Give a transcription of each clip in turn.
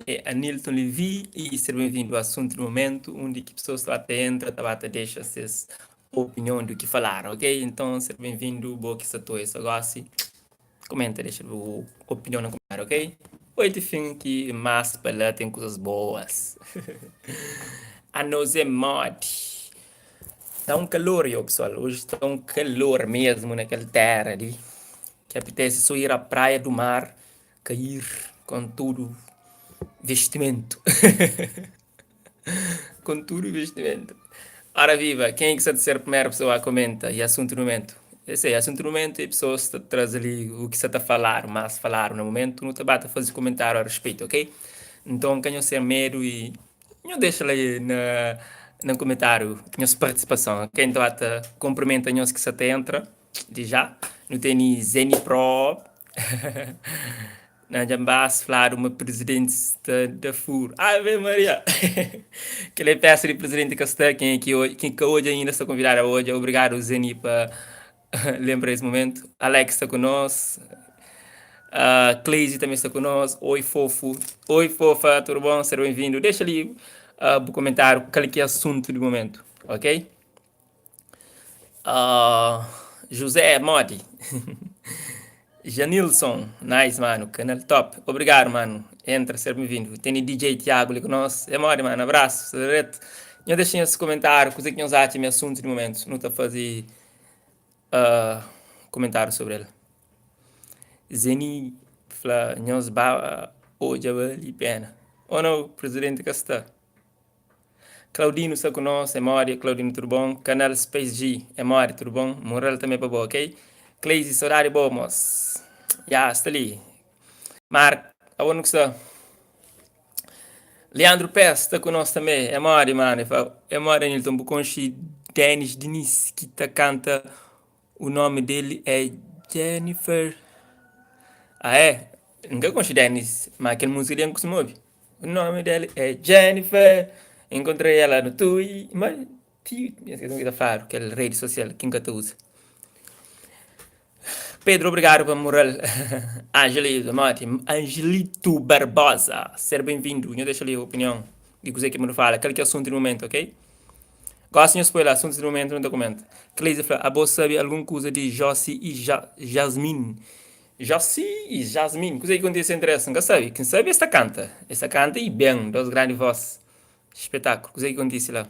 É Anilton Levy e ser bem-vindo ao assunto do momento, onde que pessoas ta ta entra, ta ta deixa ses opinião do que falaram, ok? Então, ser bem-vindo, boa que sa essa gosta, comenta, deixa a opinião no comentário, ok? Oi, te fim que mais para lá tem coisas boas. A nós é mod. Tá um calor, yo, pessoal. Hoje está um calor mesmo naquela terra ali. Que apetece só ir à praia do mar, cair com tudo vestimento. Com tudo vestimento. Ora viva, quem é que está de ser a primeira pessoa a comenta e assunto no momento? Eu sei, assunto no momento e pessoas traz ali o que você está a falar, mas falar no momento, não está a fazer comentário a respeito, ok? Então, quem não ser medo e não deixa ali na, no comentário a nossa participação, ok? Então, até cumprimenta nós que você entra, de já. Não tem Zeni Pro. Na Jambás falar uma presidente da, da FUR. Ave Maria! Que ele é peça de presidente que está, quem aqui hoje, quem que hoje ainda está convidado hoje. Obrigado, Zeni, para lembrar esse momento. Alex está conosco. Uh, Cleise também está conosco. Oi, fofo. Oi, fofa, tudo bom? Seja bem-vindo. Deixa ali uh, o comentário, qual é que é o assunto do momento, ok? Uh, José Modi. Janilson, nice, mano. Canal top. Obrigado, mano. Entra, seja bem-vindo. Tem DJ Tiago ali conosco. É mole, mano. Abraço. Direto. Não deixem esse comentário, coisa que nós acham meu assunto de momento. Não está a fazer uh, comentário sobre ele. Zeni fala, nós ba hoje vale pena. Ou não, presidente que está. Claudino está conosco, é mole, Claudino tudo bom? Canal Space G, é mole, tudo bom? Moral também para boa, ok? Cleise, saudade boa, moço. Já, está ali. Marco, aonde que está? Leandro Pés está conosco também. É mole, mano. É mole, Nilton. Buconchi Denis Diniz, que tá canta. O nome dele é Jennifer. Ah, é? Nunca conheci Denis, mas aquele música ali eu costumo ouvir. O nome dele é Jennifer. Encontrei ela no Tui. Mas, tio, esqueci o que tá falando, aquela rede social que nunca te usa. Pedro, obrigado pela moral. Angelito, mate. Angelito Barbosa. Ser bem-vindo. Eu deixo ali a opinião de coisa que me fala. Aquele que é assunto do momento, ok? Gosto de spoiler, assunto do momento no documento. Cleise fala, a boa sabe alguma coisa de Jossi e ja Jasmine. Jossi e Jasmine. Coisa que acontece entre essas, nunca sabe. Quem sabe esta canta. Esta canta e bem, dos grandes vozes. Espetáculo. Coisa que acontece lá.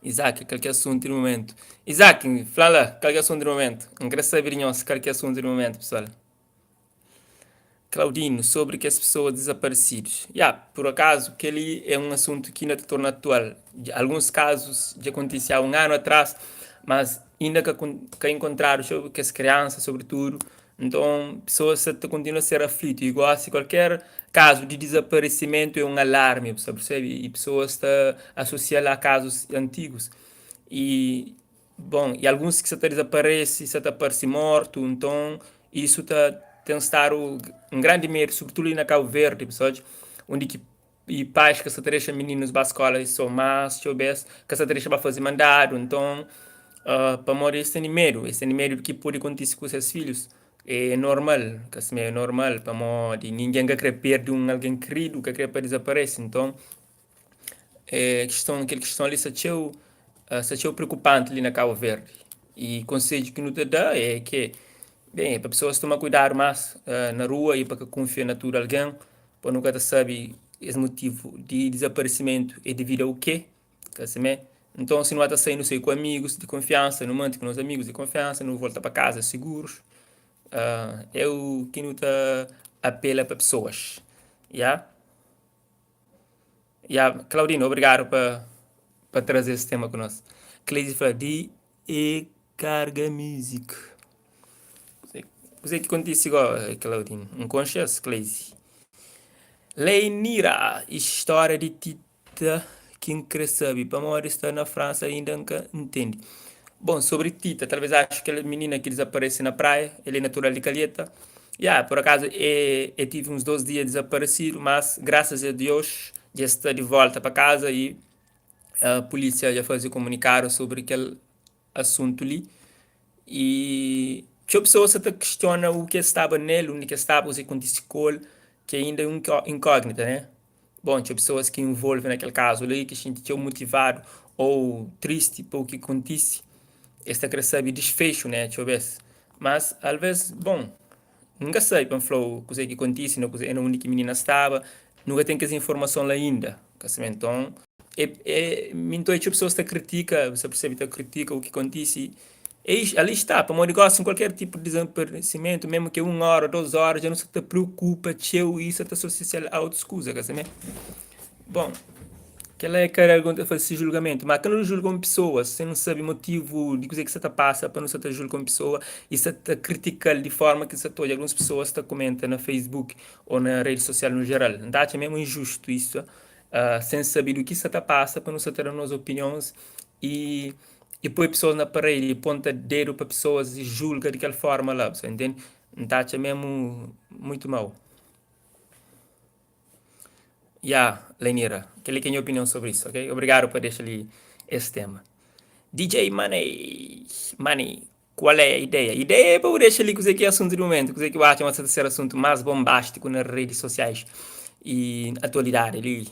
Isaac, qual que é assunto do momento? Isaac, fala lá, qual que é assunto do momento? Não quero saber nós, qual que é assunto do momento, pessoal. Claudino, sobre que as pessoas desaparecidas. Yeah, por acaso, que ali é um assunto que ainda se torna atual. Alguns casos já aconteciam há um ano atrás, mas ainda que, que encontraram sobre que as crianças, sobretudo, então pessoas continuam a ser aflitas. Igual se qualquer caso de desaparecimento é um alarme, você percebe? E pessoas estão associando a casos antigos. E, bom, e alguns que se desaparecem, se aparecem morto, então isso está tem estado um grande medo, sobretudo na Cabo Verde, pessoal, onde que e pais que se deixam meninos para a escola e são mais, que se deixam para fazer mandado, então, uh, para morrer eles têm medo, eles têm medo do que pode acontecer com seus filhos. É normal, que assim, é normal, para morrer, ninguém quer perder um alguém querido, que quer para desaparecer, então, é questão, aquela questão ali, se é preocupante ali na Cabo Verde. E conselho que não te dá é que Bem, é para pessoas tomar cuidado mais uh, na rua e para que confie na tua alguém, para nunca te sabe esse motivo de desaparecimento é devido ao quê? Assim, então, se não está saindo sei, com amigos de confiança, não mante com os amigos de confiança, não volta para casa seguros. Uh, é o que não te apela para pessoas. Yeah? Yeah, Claudino, obrigado para para trazer esse tema conosco. Cleise fala de e carga music. Você que acontece igual, Claudino? Um conscious, Cleise. Leinira, história de Tita, quem sabe, para mora está na França ainda nunca entende. Bom, sobre Tita, talvez acho que aquela menina que desaparece na praia, ele é natural de Calheta. Yeah, por acaso, eu, eu tive uns 12 dias desaparecido, mas graças a Deus já está de volta para casa e a polícia já fez o comunicado sobre aquele assunto ali. E tinha pessoas que questiona o que estava nele, onde que estava, o que aconteceu com ele. Ki ainda é un inkognita, né? Bon, txeu pesoas ki involve na kel kazu li, ki xinti txeu motivadu ou tristi pa u ki kontise, es ta kre sabe disfexu, né, txeu bes. Mas, alves, bon, N ka sabe pa N fla-u kuzê ki kontise, na kuzê, na undi ki minina staba, nu ka ten kes informason la inda, ka sabe. Nton, é, é, mi nton é txeu pesoas ta kritika, bu sa persebe, ta kritika u ki kontise. Eis, ali sta, pamodi gosi kualker tipu di dizaparesimentu, memu ki é un óra, dos óra, dja nu sa ta preokupa txeu i sa ta asosial a otus kuza, ka simé? Bon, kel-la é kada algen ta faze se julgamentu, má ka nu julga un pesoa sen nu sabe motivu di kuzê ki sa ta pasa pa nu sa ta julga un pesoa i sa ta kritika-l di forma ki sa ta odja alguns pesoas ta kumenta na Facebook ô na redi sosial nu jeral. N ta atxa memu injustu isu, sen sabe di ki sa ta pasa pa nu sa ta da nos opinions i i poi pesoas na paredi, i ponta dedu pa pesoas i julga di kel forma la, bu sa intende? N ta atxa memu muitu mau. Ya, Lenira, kel-li ki é nha opinion sobri isu, ok? Obrigadu pa dexa li es tema. DJ Money, Money, kual é ideia? Ideia é pa bu dexa li kuzê ki é asuntu di momentu, kuzê ki bu atxa ma sa ta ser asuntu más bombástiku na redis sosiais i atualidadi li.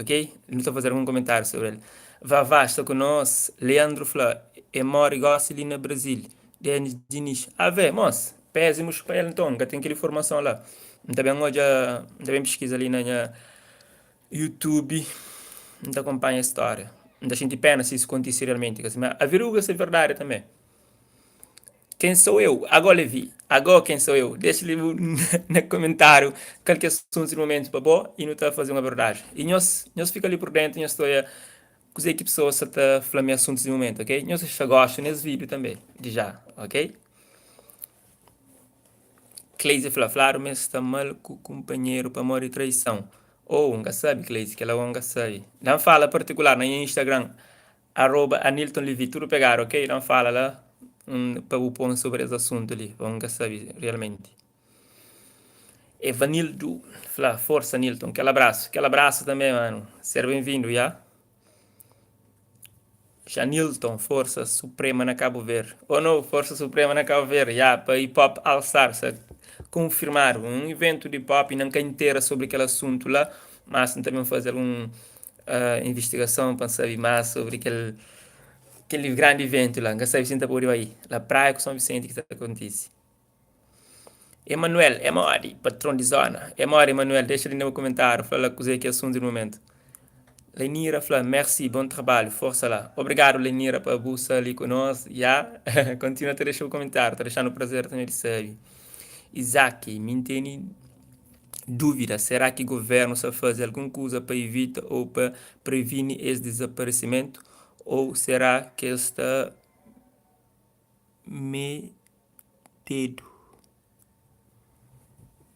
Ok, nu ta faze algun komentáriu sobri el. Vavá sta ku nos. Leandro fla, E móre gósi li na Brazil. Denis Diniz, Ave, mos, pésimus pa el nton, N ka ten kel informason la. N ta ben odja, N ta ben piskiza li na nha YouTube, N ta konpanha es stória. N ta xinti péna si isu kontise realmenti, ka si? Ma averigua si é verdadi tanbê. Quem sou eu? Agó Levi, agó quem sou eu? Dexa li na komentáriu kal ki é asuntu di momentu pa bo i nu ta faze un abordajen. I nhos, nhos fika li pur dentu, nhos ta oia kuzê ki pesoas sa ta fla mi asuntus di momentu, ok? Nhos dexa gostu nes vídiu tanbê, di já, ok? Cleise fla, fladu ma es sta mal ku kunpanheru pamodi traison. Oh, N ka sabe, Cleise, kel-la gó N ka sabe. Da-m fala partikular na nha Instagram. Arroba Anilton Levy tudo pegado ok dan fala la pa bu pon sobre es assunto li pa un ka sabi realmente Evanildo fla força Anilton kel abraço kel abraço tambe mano ser bem vindo ya Janilton força suprema na Cabo Verde oh no força suprema na Cabo Verde ya pa hip hop all star sa confirmado um evento de hip hop e nan ka intera sobre kel assunto la mas n ta ben faze algun investigason pa N sabe más sobri kel kel grandi iventu la. N ka sabe si N ta pode bai la Praia ku Son Visenti ki ta kontise. Emanuel, é modi? Patron di zona. É modi, Emanuel? Dexa li na bu komentáriu, fla la kuzê ki é asuntu di momentu. Lenira fla, Merci, bon trabalhu, forsa la. Obrigadu, Lenira, pa bu sta li ku nos. Ya, kontinua ta dexa bu komentáriu, ta dexa-nu prazer tanbê di sabe. Izaki, mi N tene Dúvida, Será ki governu sa faze algun kuza pa ivita ou pa previni es dizaparesimentu? Ou será ki es sta metedu?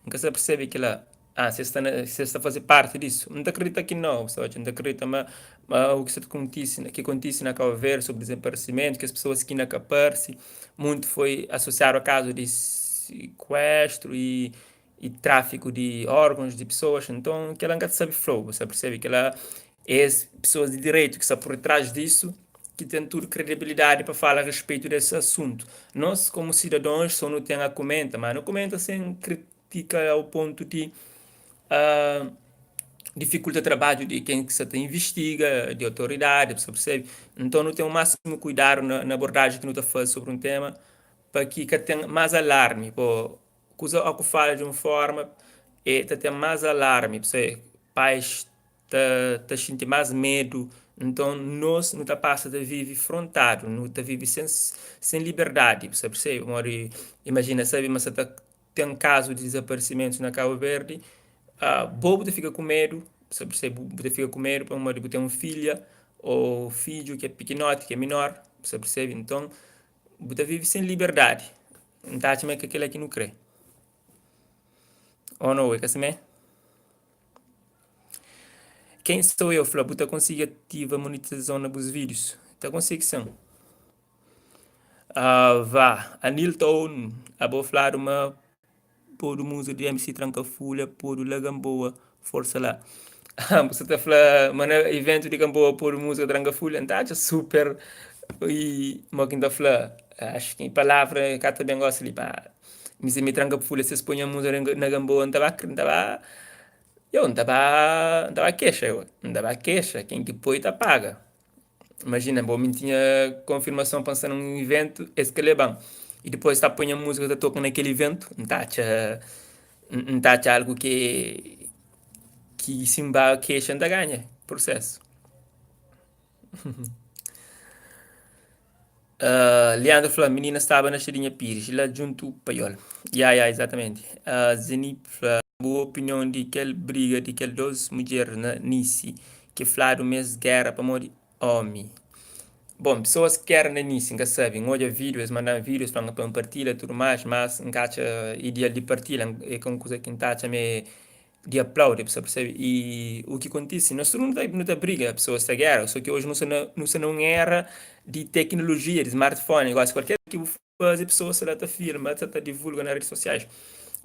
N ka sa persebe kila. Ah, si es sta na, si es ta faze parti disu? N ta kridita ki nau, sa odja. N ta kridita ma, ma u ki sa ta kontisi, ki kontisi na Kau Verdi sobri dizaparesimentu, kes pesoas ki inda ka parse, muntu foi asosiadu a kazu di sikuestru i i tráfiku di órgãos di pesoas, nton kel-la N ka ta sabe fla-u, bu sa persebe? Kel-la é pesoas di direitu ki sta pur trás disu, ki ten tudu kredibilidadi pa fala a respeitu des asuntu. Nos komu sidadons so nu ten a kumenta, ma nu kumenta sen kritika ao pontu di difikulta trabadju di ken ki sa ta invistiga, di otoridadi, bu sa persebe? Nton nu ten u másimu kuidadu na abordajen ki nu ta faze sobri un tema pa ki ka ten más alarmi pa Kuza ó ku fala di un forma e ta ten más alarmi, pse pais ta ta xinti más medu, nton nos nu ta pasa ta vivi frontadu, nu ta vivi sen sen liberdadi, bu sa persebi? Pamodi imajina sabi ma sa ta ten kazu di dizaparisimentus na Kabu Verdi, bo bu ta fika ku medu, bu sa persebi? Bu ta fika ku medu pamodi bu ten un filha ô fidju ki é pikinoti, ki é minor, bu sa persebi? Nton bu ta vivi sen liberdadi. N ta atxa ma é ka kel-la ki nu krê. Ô nau, é ka simé? Quem sou eu fla, bu ta konsigi ativa monetizason na bus vídius? Ta konsigi sin. Ah, vá, Anilton, abo fladu ma Podu múzika di MC Tranka Fulha podu la Gamboa forsa la Bu sa ta fla ma na iventu di Gamboa podu múzika Tranka Fulha N ta atxa super i mo ki N ta fla axu ki palavra ka ta ben gosi li pa. Mi si mi tranka fulha si es poi nha múzika na Gamboa N ta ba N ta ba yo N ta ba N ta ba kexa yo N ta ba kexa ken ki poi ta paga Imajina bo mi tinha konfirmason pa N sta na un iventu es ka leba-m i dipôs es ta poi nha múzika ta toka na kel iventu N ta atxa N ta atxa algu ki ki si N ba kexa N ta ganha prosesu. Leandro fla, minina staba na Xadinha Pires, la djuntu Paiol. Ya, ya, exatamente. Zenip fla, bu opinion di kel briga di kel 2 mudjer na Nice, ki fladu mes gera pamodi omi. Bom, pessoas ki era na Nice, N ka sabi, N odja video, es mandan video, es fla-m pa N partilha tudu mais, mas N ka atxa ideal di partilha, é ka un kuza ki N ta atxa ma é di aplaudi, bu sta percebe? I u ki kontise, nos tudu nu ta briga, pesoas ta gera, so ki oji nu sta na nu sta na un era di teknolojia, di smartphone, gosi kualker ki bu faze pesoas sta la ta filma, sta ta divulga na redes sosiais.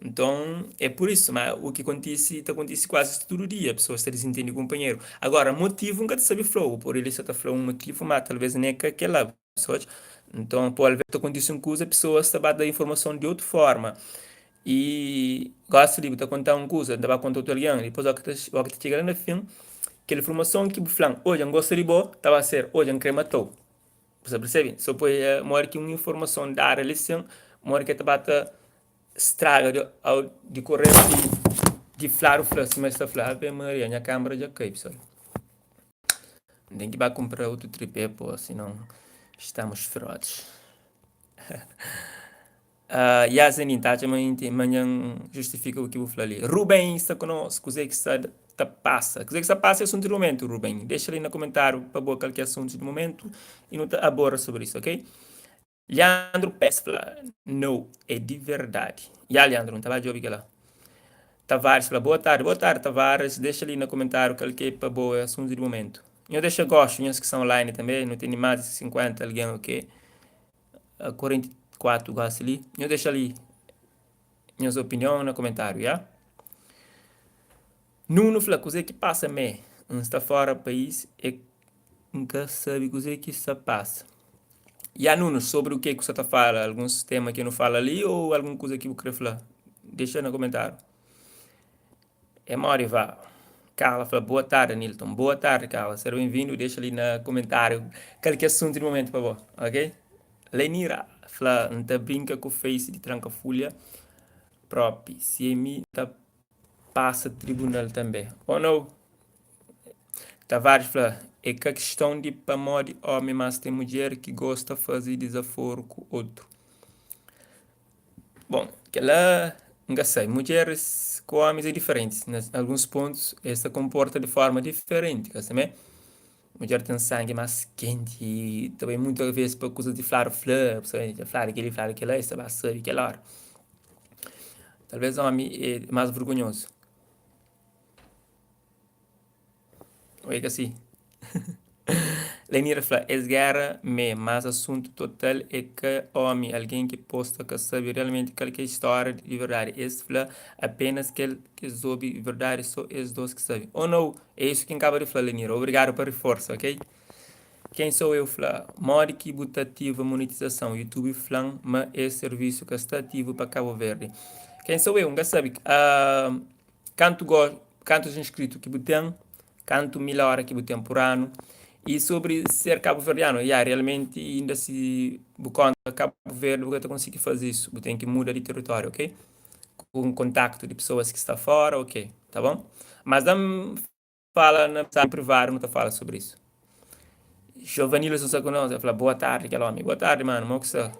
Nton, é pur isu, ma u ki kontise ta kontise kuazi tudu dia, pesoas ta dizintende kunpanheru. Agora, motivu N ka ta sabe fla-u, por el sta ta fla un motivu, ma talvês ne ka kel-la. Nton, pode alvês ta kontise un kuza, pesoas ta ba da informason di otu forma. I gosi li bu ta konta un kuza, N ta ba konta otu algen, dipôs óki ta óki ta txiga la na fin, kel informason ki bu fla-m, odja N gosta di bo, ta ba ser, odja N krê mata-u. Bu sta persebe? So poi modi ki un informason dadu li sin, modi ki el ta ba ta straga di au dikorer di di fladu fla, sima es ta fla, Ave Maria, nha kâmera dja kai, pesoal. N ten ki ba kunpra otu tripé po sinon stamos frotes. Uh, ya Zenin, ta atxa ma ma nha justifika u ki bu fla li. Ruben sta ku nos, kuzê ki sta ta pasa? Kuzê ki sta pasa é asuntu di momentu, Ruben. Dexa li na komentáriu pa bo kal ki é asuntu di momentu i nu ta abora sobri isu, ok? Leandro Pes fla, No, é di verdadi. Ya Leandro, N ta ba djobe kel-la. Tavares fla, Boa tardi. Boa tardi, Tavares. Dexa li na komentáriu kal ki é pa bo é asuntu di momentu. Nho dexa gostu, nhos ki sta online tanbê, nu tene más di 50 algen, ok? 44 gosi li. Nho dexa li nhos opinion na komentáriu, ya? Nuno fla, Kuzê ki pasa mê? N sta fora país e N ka sabe kuzê ki sta pasa. Ya Nuno, sobri u ke ku sa ta fala, alguns tema ki nu fala li ou algun kuza ki bu kre fla? Dexa na komentáriu. É modi vá. Carla fla, boa tarde Anilton. Boa tarde Carla, ser ben-vindu. Dexa li na komentáriu kal ki é asuntu di momentu pa bo, ok? Lenira fla, N ta brinka ku face di tranka fulha propi, si é mi N ta pasa tribunal tanbe. Oh no! Tavares fla, É ka kiston di pamodi omi mas ten mudjer ki gosta faze dizaforu ku otu. Bon, kel-la N ka sai. Mudjeris ku omis é diferenti. Na alguns pontus es ta konporta di forma diferenti, ka simé? Mudjer ten sangi más kenti, ta bai muitu ves pa kuzas di fladu fla, dja fladu kel-li, fladu kel-la, es ta ba sabe kel óra. Talvês omi é más vergonhozu. Oi ka si? Lenira fla, es guerra me, mas asuntu total é ka omi, alguen ki posta ka sabi realmenti kal ki é história di verdadi, es fla apenas kel kes obi verdadi so es 2 ki sabi. Oh no, é isu ki N kaba di fla Lenira, obrigadu pa riforsa, ok? Quem sou eu fla, modi ki bu ta ativa monetizason? Youtube flan ma es servisu ka sta ativu pa Cabo Verde. Quem sou eu? N ka sabi. Uh, kantu go, kantus inscrito ki bu ten, kantu mil hora ki bu ten por anu e sobre ser cabo-verdiano, ya, realmente inda si bu konta Cabo Verde bu ka ta konsigi faze isso, bu ten ki muda di território, ok? Ku un kontaktu di pessoas ki sta fora, ok, tá bom? Mas dam fala na mensagem privado nu ta fala sobre isso. Giovanilo sta ku nos, el fla boa tarde kel omi. Boa tarde mano, mo ki sta?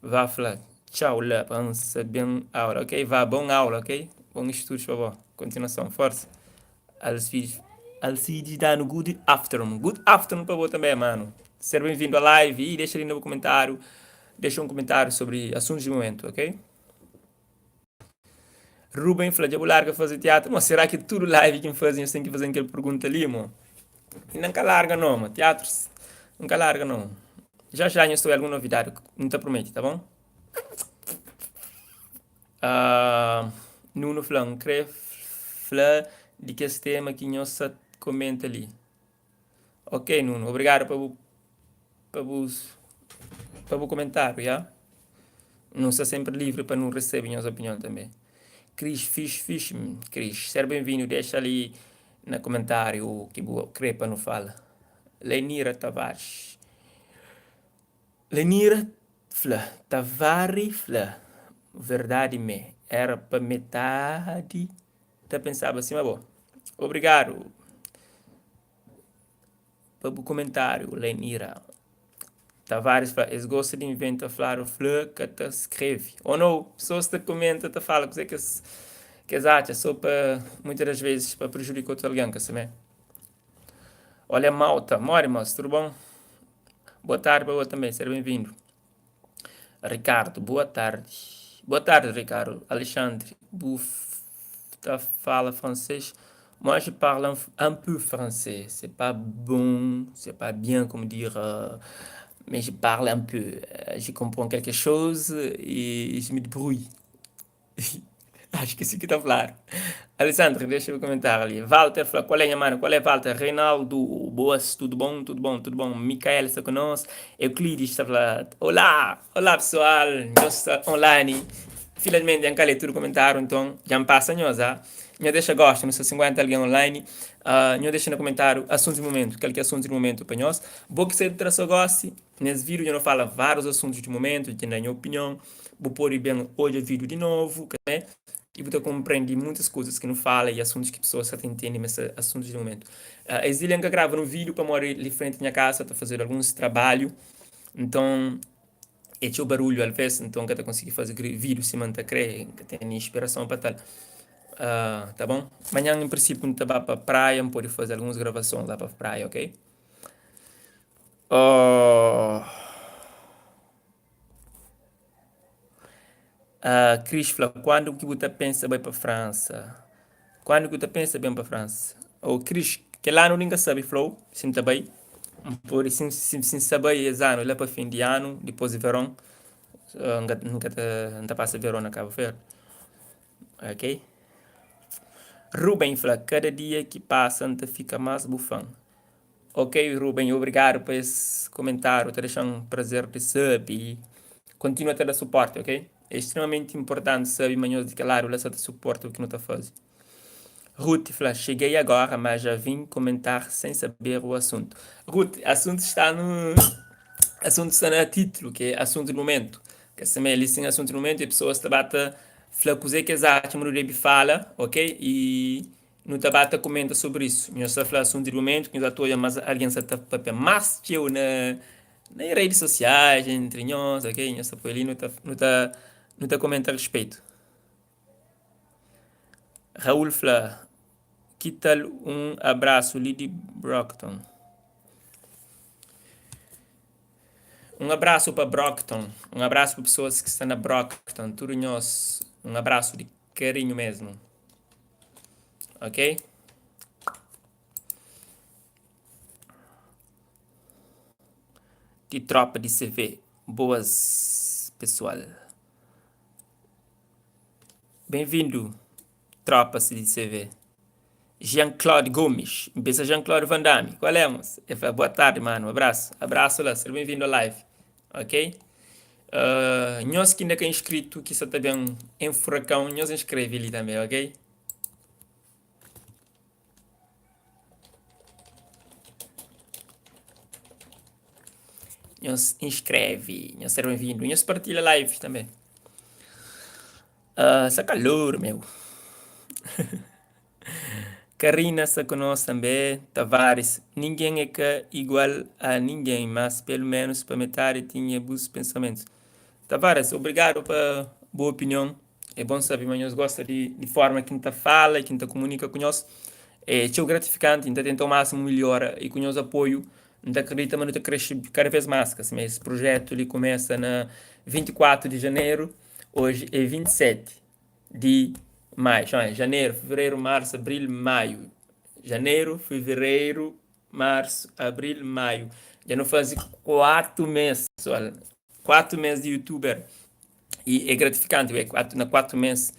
Vá fla tchau la pa N sa ben aula, ok? Vá, bon aula, ok? Bon estudos pa bo. Continuação, força. Alcides, Alcides danu good afternoon. Good afternoon pa bo também, mano. Ser bem-vindo à live e deixa ali no comentário, deixa um comentário sobre assuntos de momento, ok? Ruben fla, dja bu larga faze teatru? Mo, será ki tudu live ki N faze nhos ten ki faze-m kel pergunta li, mo? Inda N ka larga no, mo. Teatru, N ka larga no. Já já nhos ta obi algun novidadi, N ta promete, ta bon? Uh, Nuno fla, N kre fla di kes tema ki nhos sa komenta li. Ok, Nuno, obrigadu pa bu pa bu pa bu komentáriu, ya. Nu sta senpri livri pa nu resebe nhos opinion tanbe. Cris fix fix Cris ser benvindu dexa li na komentariu ki bu kre pa nu fala. Lenira Tavares Lenira fla Tavari fla verdadi me era pa metadi ta pensaba sima bo. Obrigadu pa bu komentariu Lenira. Tavares fla es gosta di inventa fladu fla ka ta skreve ou nou pessoas ta komenta ta fala kuze kes kes atxa so pa muitas das vezes pa prejudika otu algen ka simé. Olha malta modi mos tudu bon boa tardi pa bo tanbe ser benvindu Ricardo boa tardi boa tardi Ricardo Alexandre bu ta fala francês Moi je parle un, un peu français, c'est pas bon, c'est pas bien comme dire, euh, mais je parle un peu. Euh, je comprends quelque chose e je me debrouille. Acho que assim que tá claro. Alessandro, deixa eu comentar ali. Walter fala, qual é, minha mano? Qual é, Walter? Reinaldo, boas, tudo bom, tudo bom, tudo bom. Micael está conosco. Euclides está falando, olá, olá pessoal, nós está online. Finalmente, Ancalé, tudo comentário, então, já me passa nós, ah. Nho dexa gosta, nu sta 50 algen online. Uh, nho dexa na komentáriu asuntus di momentu, kel ki é asuntus di momentu pa nhos. Bo ki sta tra so gosi, nes vídiu nho no fala várius asuntus di momentu, dja da nha opinion. Bu pode ben odja vídiu di novu, ka é? I bu ta konprendi muitas kuzas ki nu fala i asuntus ki pesoas ka ta intende ma es asuntus di momentu. Uh, es dia N ka grava nun vídiu pamodi li frenti nha kasa ta fazedu alguns trabalhu, nton é txeu barulhu alvês, nton N ka ta konsigi faze vídiu sima N ta krê, N ka ten inspirason pa tal. Uh, tá bon? Manhan, en prinsípiu, N ta ba pa praia, N pode faze alguns gravason lá pa praia, ok? Oh. Uh, Cris fla, quando ki bu ta pensa bai pa França? Quando ki bu ta pensa ben pa França? Oh, Cris, kel anu li N ka sabe fla-u si N ta bai. N pode, si, si, si N sa bai es anu, la pa fin di anu, dipôs di veron, uh, N ka, N ka ta, N ta pasa veron na Cabo Verde. Ok? Ruben fla, kada dia ki pasa N ta fika más bu fan. Ok Ruben, obrigadu pa es komentáriu, ta dexa-m prazer di sabe. Kontinua ta da suporti, ok? É extremamenti inportanti sabe ma nhos di kel ladu la sa ta suporta u ki nu ta faze. Ruth fla, cheguei agora, mas já vim comentar sem saber o assunto. Ruth, assunto está no assunto está na título, que é assunto do momento. Ka sima li sin assunto do momento e pessoas ta ba ta fla kuzê ki es atxa ma nu debe fala, ok? E Nu ta ba ta kumenta sobri isu. Nhos ta fla asuntu di mumentu ki nhos ta odja ma algen sa ta papia más txeu na na redi sosiais, entri nhos, ok? Nhos ta poi li, nu ta nu ta nu ta kumenta rispeitu. Raul fla, Ki tal un abrasu li di Brockton? Un abrasu pa Brockton, un abrasu pa pesoas ki sta na Brockton, tudu nhos, un abrasu di karinhu mesmu. Ok? Di tropa di CV. Boas pessoal. Bem-vindo, tropas di CV. Jean-Claude Gomes. N pensa Jean-Claude Van Damme. Qual é, moço? Ele fala, boa tarde, mano. Um abraço. Abraço lá. Seja bem-vindo à live. Ok? Uh, nhos ki inda ka inscrito, ki sa ta ben em furacão, nhos inscreve li também, ok? Nhos inscreve, nhos ser bem-vindo. Nhos partilha live também. Uh, sa calor, meu. Karina sta ku nos tanbe. Tavares, Ningen é ka igual a ningen, mas pelu menus pa metadi tinha bus pensamentus. Tavares, obrigadu pa bu opinion. É bon sabe ma nhos gosta di, di forma ki N ta fala i ki N ta kumunika ku nhos. É txeu gratifikanti. N ta tenta o másimu milhora i ku nhos apoiu N ta kridita ma nu ta krexe kada vez más. Ka sima es prujetu li kumesa na 24 di janeru, oji é 27. Di maio, txoma, janeru, fevereru, marsu, abril, maiu. Janeru, fevereru, marsu, abril, maiu. Dja nu faze 4 mês, pessoal. 4 mês di youtuber. E é gratifikanti, é 4, na 4 mês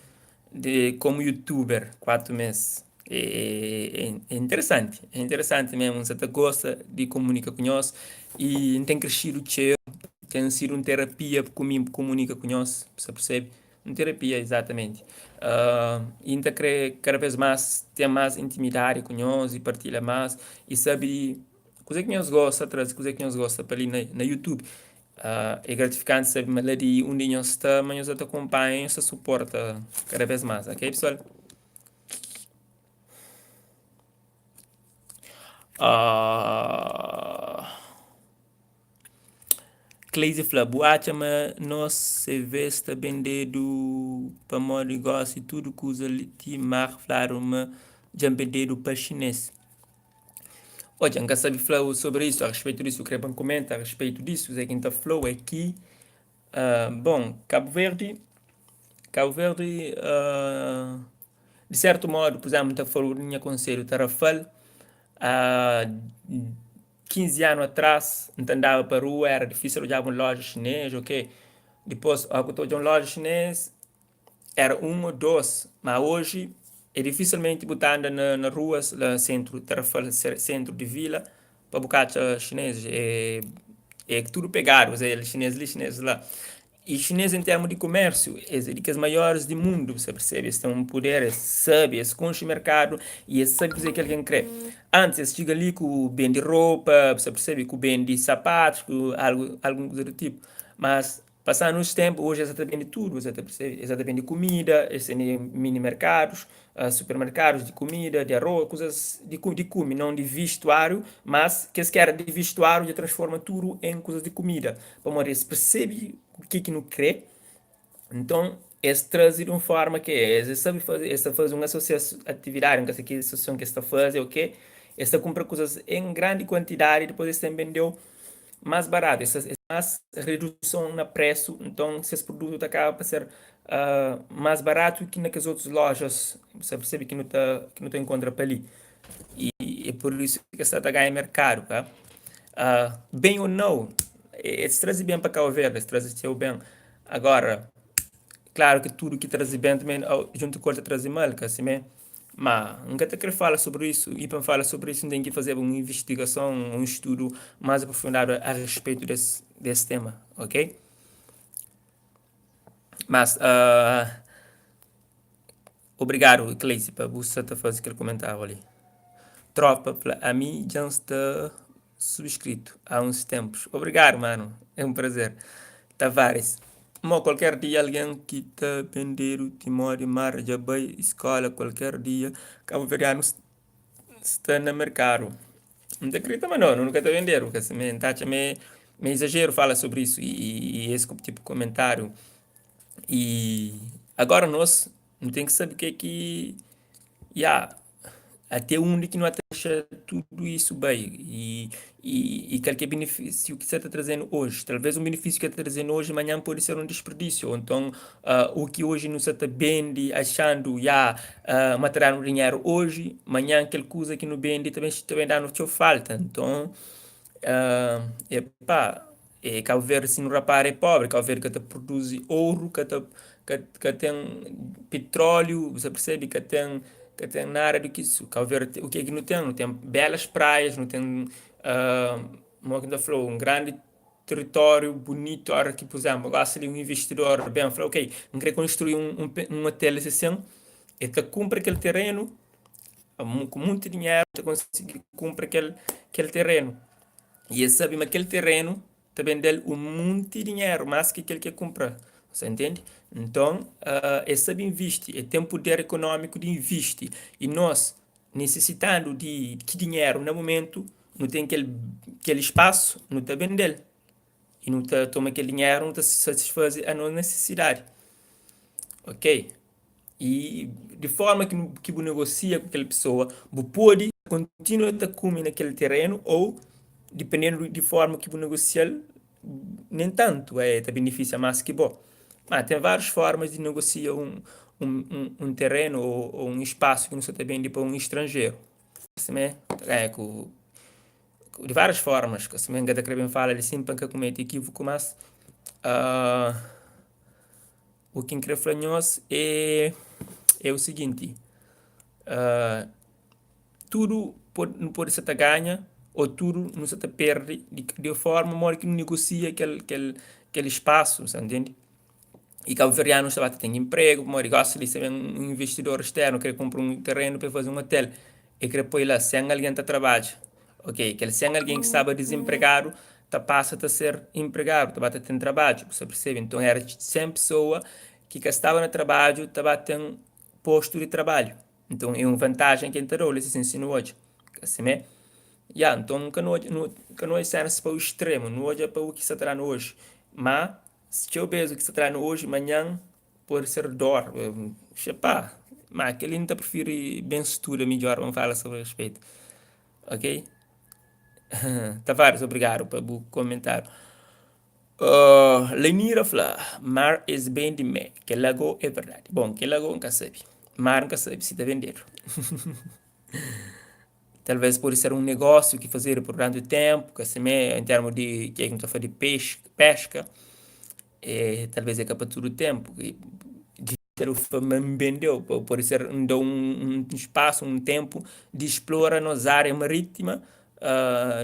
de como youtuber, 4 mês. É, é, é interessanti, é interessanti mesmo. N sa ta gosta di komunika ku nhos e N ten krescidu txeu. Ten sidu un terapia ku mi kumunika ku nhos, sa persebe? Un terapia, izatamenti. I N ta kre kada bes más ten más intimidadi ku nhos i partilha más i sabe kuzê ki nhos gosta, traze kuzê ki nhos gosta pa li na YouTube. É gratifikanti sabe ma la di undi nhos sta, ma nhos sa ta kunpanha, nhos ta suporta kada bes más. Ok, pesoal? Cleise fla, Bu atxa ma nos CV sta bendedu pamodi gosi tudu kuza li ti mar fladu ma dja bendedu pa xinês? Odja, N ka sabe fla-u sobri isu, a respetu disu, kre pa N kumenta a respetu disu, kuzê ki N ta fla-u é ki, bon, Kabu Verdi, Kabu Verdi, di sertu modu, pur izénplu, N ta fla-u di nha konselhu Tarrafal, 15 anu atrás N ta andaba pa rua era difísil odjaba un loja xinês ok dipôs óra ku ta odja un loja xinês era un ô dôs má oji é difisilmenti bu ta anda na ruas la sentru Tarrafal sentru di vila pa bu ka atxa xinês é é tudu pegadu xinês li xinês la. I xinês en termu di kumérsiu, es é di kes maioris di mundu, bu sa persebe, es ten un puder, es sabe, es konxe merkadu i es sabe kuzê ki algen krê. Antis es txiga li ku bende ropa, bu sa persebe, ku bende sapatus, ku algu, algun kuza di tipu. Mas pasandu uns ténpu, oji es sa ta bende tudu, bu sa ta persebe, es sa ta bende kumida, es tene mini merkadus, supermerkadus di kumida, di arroz, kuzas di di kume, non di vestuáriu, mas kes ki éra di vestuáriu dja transforma tudu en kuzas di kumida, pamodi es persebe ke ki nu kre, nton es traze di un forma ke es sabe faze, es ta faze un atividadi, N ka se ki asosiason ki es ta faze o ke, es ta kunpra kuzas en grandi kuantidadi dipôs es ta bende-u más baratu, es más reduson na presu, nton ses produtu ta kaba pa ser más baratu ki na kes otus lojas, bu sa persebe ki nu ta ki nu ta enkontra pa li. I é pur isu ki es sta ta ganha merkadu ka. Bem ou nau, es traze bem pa Cabo Verde, es traze txeu bem. Agora, klaru ki tudu ki traze bem também juntu ku el ta traze mal, ka simé? Ma N ka ta kre fala sobri isu i pa N fala sobri isu N ten ki fazeba un invistigason, un studu más aprofundadu a respetu des des tema, ok? Mas obrigadu Cleise pa bu sta ta faze kel komentáriu li. Tropa fla ami dja N sta subscrito há uns tempos. Obrigado mano, é um prazer. Tavares, mo qualquer dia alguém ki ta bendedu timodi mar dja bai escola qualquer dia cabo-verdiano sta na mercado. N ta acredita ma no, nu ka ta bendedu, ka si me, N ta atxa ma é exagero fala sobre isso e es tipo comentário. E agora nos nu ten ki sabe ke ki ya até undi ki nu ta dexa tudu isu bai i, i, i kal ki é benefísiu ki sa ta trazenu oji. Talvez un benefísiu ki ta trazenu oji, manhan pode ser un disperdísiu. Ou nton u ki oji nu sa ta bende axandu ya ma ta danu dinheru oji, manhan kel kuza ki nu bende ta ben, ta ben danu txeu falta. Nton epá. E Cabo Verde si nu rapara é pobre, Cabo Verde ka ta produzi ouro, ka ta ka ka ten petróleo, bu sa percebe, ka ten ka ten nada di kisu. Cabo Verde o ke ki nu ten? Nu ten belas praias, nu ten mo ki N ta flau, un grandi território bunitu, ora ki pur izemplu gosi li un investidor ben fla ok, N kre konstrui un un hotel asin, el ta kunpra kel terenu ku munti dinheru, el ta konsigi kunpra kel kel terenu. I el sabe ma kel terenu ta bende-l un monti dinheru, más ki kel ki el kunpra. Sa ntende? Nton, el sabe invisti, el ten puder ekonómiku di invisti. I nos, nisisitandu di ki dinheru na mumentu, nu ten kel kel spasu, nu ta bende-l. I nu ta toma kel dinheru, nu ta satisfaze a nos nisisidadi. Ok? I di forma ki ki bu negosia ku kel pesoa, bu pode kontinua ta kume na kel terenu ô dipendendu di forma ki bu negosia-l, nen tantu é ta benefisia más ki bo. Má ten várius formas di negosia un un un terenu ô un spasu ki nu sta ta bende pa un stranjeru. Simé, ta ganha ku di várias formas, ka simé N ka ta kre ben fala li sin pa N ka kumete ekivuku, mas U ki N kre fla nhos é é u siginti, tudu nu pode sa ta ganha. Ô tudu nu sa ta perde di forma modi ki nu negosia kel kel kel spasu, sa ntende? I kabuverdianus ta ba ta ten inpregu pamodi gosi li si ben un investidor sternu kre kunpra un terenu pa el faze un otel, el kre poi la 100 algen ta trabadja. Ok, kel 100 algen ki staba dizinpregadu ta pasa ta ser inpregadu, ta ba ta ten trabadju, bu sta persebe? Nton era 100 pesoa ki ka staba na trabadju ta ba ten postu di trabalhu. Nton é un vantajen ki N ta da-u li si si nu odja. Ka simé? Ya, nton ka nu odja, nu, ka nu odja sénas pa u stremu, nu odja pa u ki sta ta da-nu oji. Má, txeu bês u ki sta ta da-nu oji, manhan pode ser dór. Xepá, má kel-li N ta prifiri ben studa midjór pa N fala sobri respetu. Ok? Tavares, obrigadu pa bu komentáriu. Lenira fla, Mar es bende mé. Kel-la gó é verdadi. Bon, kel-la gó N ka sabe. Mar N ka sabe si ta bendedu. Talvês pode ser un negósiu ki fazedu pur duranti ténpu, ka simé, en termu di ke ki nu ta fla di pexi, péska, talvês é ka pa tudu ténpu. Ma N bendeu, pode ser N da un spasu, un ténpu di splora nos ária marítima,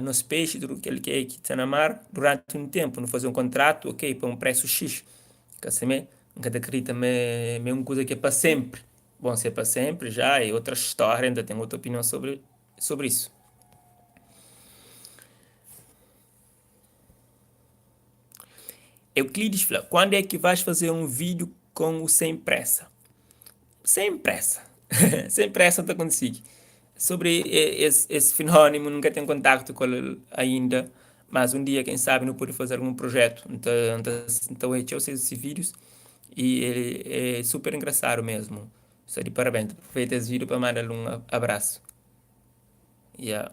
nos pexi, tudu kel ki ki sta na mar duranti un ténpu. Nu faze un kontratu, ok, pa un présu xis. Ka simé, N ka ta kridita ma é un kuza ki é pa sénpri. Bon, si é pa sénpri já é otra stória, N ta ten otu opinion sobri sobri isu. Euclides fla, Quando é que vais fazer um vídeo com o Sem Pressa? Sem pressa. Sem pressa ta konsigi. Sobre es, es fenónimo nunka ten kontaktu ku el ainda, mas un dia ken sabe nu pode fazer algun projetu. N ta, N ta, N ta oja txeu se vídeos e el é super engrasadu mesmu. Sta di parabéns. Ta aproveita es vídeo pa manda-l un abrasu. Ya.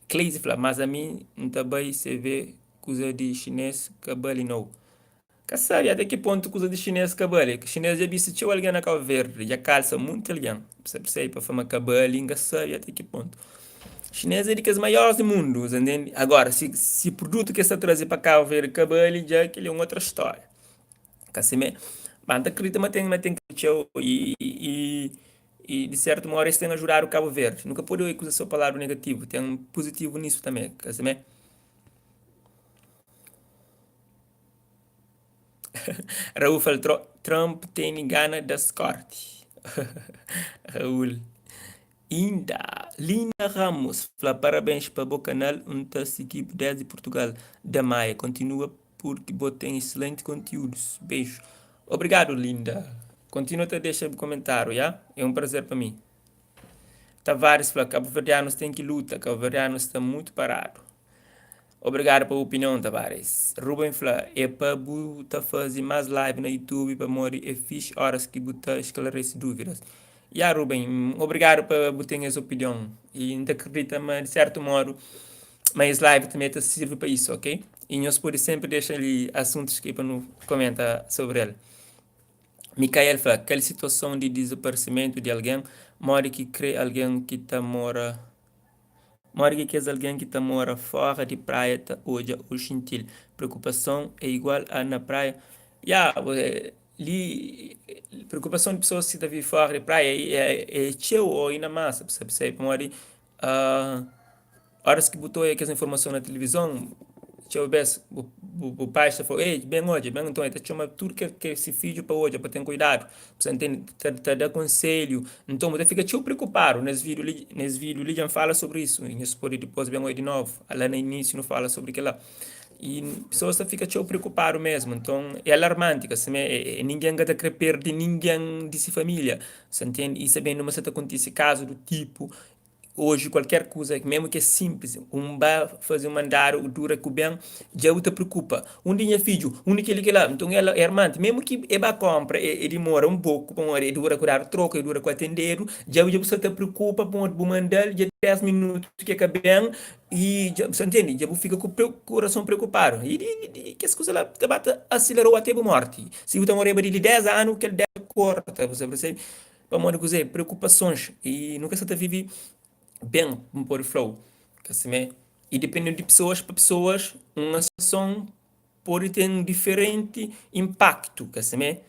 Cleise fla, mas ami N ta bai CV kuza di xinês ka bali nou. Ka sabe ate ki pontu kuza di xinês ka bali. Xinês dja bisti txeu algen na Cabo Verde, dja kalsa munti algen. Sa percebe? Pa fla ma ka bali, N ka sabe ate ki pontu. Xinês é di kes maiores di mundu, sa ntende? Agora, si, si produtu ki es ta traze pa Cabo Verde ka bali, dja kel-li é un otra stória. Ka simé? Ma N ta kridita ma ten, ma ten txeu i, i I di sertu modu es ten ajudadu Kabu Verdi. Nu ka pode oi kuza so pa ladu negativu, ten puzitivu nisu tanbe, ka simé? Raul fla, Trump tene gana das korti. Raul. Inda, Lina Ramos fla, parabens pa bo kanal, N ta sigibu desdi Portugal, da Maia. Kontinua Purki bo ten excelente conteúdos. Beijo. Obrigado linda. Continua ta dexa bu comentario, ya? É um prazer pa mi. Tavares fla, Cabo-verdianos tem ki luta, Cabo-verdianos sta muito parado. Obrigado pa bu opinião, Tavares. Ruben fla, é pa bu ta faze mais live na YouTube pamodi é fixe horas ki bu ta esclarece dúvidas. Ya Ruben, obrigado pa bu ten es opinião. E N ta acredita ma de certo modo Ma es live tanbe ta sirvi pa isu, ok? I nhos pode senpri dexa li asuntus ki pa nu komenta sobri el. Mikael fla, Kel situason di dizaparsimentu di algen, modi ki kre algen ki ta mora modi ki kes algen ki ta mora fora di praia ta odja ô xinti-l? Preokupason é igual a na praia? Ya, li preokupason di pesoas ki ta vive fora di praia é txeu ô inda más, pamodi Óras ki bu ta odja kes informason na tilivizon, txeu bês bu pai ta fla-u, Ei, ben odja, ben. Nton, el ta txoma tudu kes se fidju pa odja, pa ten kuidadu. Bu sta ntende? Ta da konselhu. Nton, bu ta fika txeu preokupadu. Nes vídiu li, nes vídiu li dja N fala sobri isu. I nhos pode dipôs ben odja di novu. La na inísiu nu fala sobri kel-la. I pesoas ta fika txeu preokupadu mésmu. Nton, é alarmanti, ka simé? Ningen ka ta krê perde ningen di se família. Bu sta ntende? I sabendu ma sa ta kontise kazu du tipu. Oji kualker kuza, memu ki é sinplis, un ba faze un mandadu u dura ku ben, dja bu ta preokupa. Undi nha fidju? Undi kel-li kel-la? Nton el é armanti. Memu ki e ba konpra, e dimora un poku pamodi e dura ku dadu troku, e dura ku atendedu, dja bu sta ta preokupa pamodi bu manda-l dja 10 minutu ki e ka ben i dja bu sta ntende? Dja bu fika ku kurason preokupadu. I di kes kuza la ta ba ta aselerou ate bu morti. Si bu ta moreba di li 10 anu, kel 10 korta, bu sta persebe? Pamodi kuzê? Preokupasons. I nu ka sta ta vive ben, N pode fla-u. Ka simé? I dipendenti di pesoas pa pesoas, un ason pode ten diferenti inpaktu. Ka simé?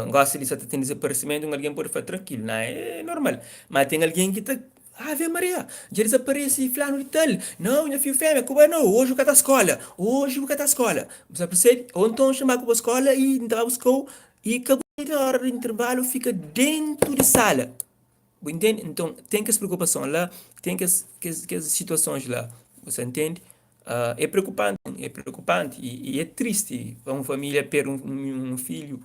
Gósi li sa ta ten dizaparesimentu, un algen pode fla, Trankilu, na, é normal. Má ten algen ki ta. Ave Maria, dja dizaparese flanu di tal, nau nha fidju femia, ku bai nau, oji bu ka ta skola, oji bu ka ta skola, bu sa persebe? Ou nton txoma ku bo skola i N ta ba buska-u i ka bu na ora di intervalu fika dentu di sala, bu intende? Nton ten kes preokupason la, ten kes kes kes situasons la, bu sa ntende? É preokupanti, é preokupanti i é tristi pa un familia perde un fidju,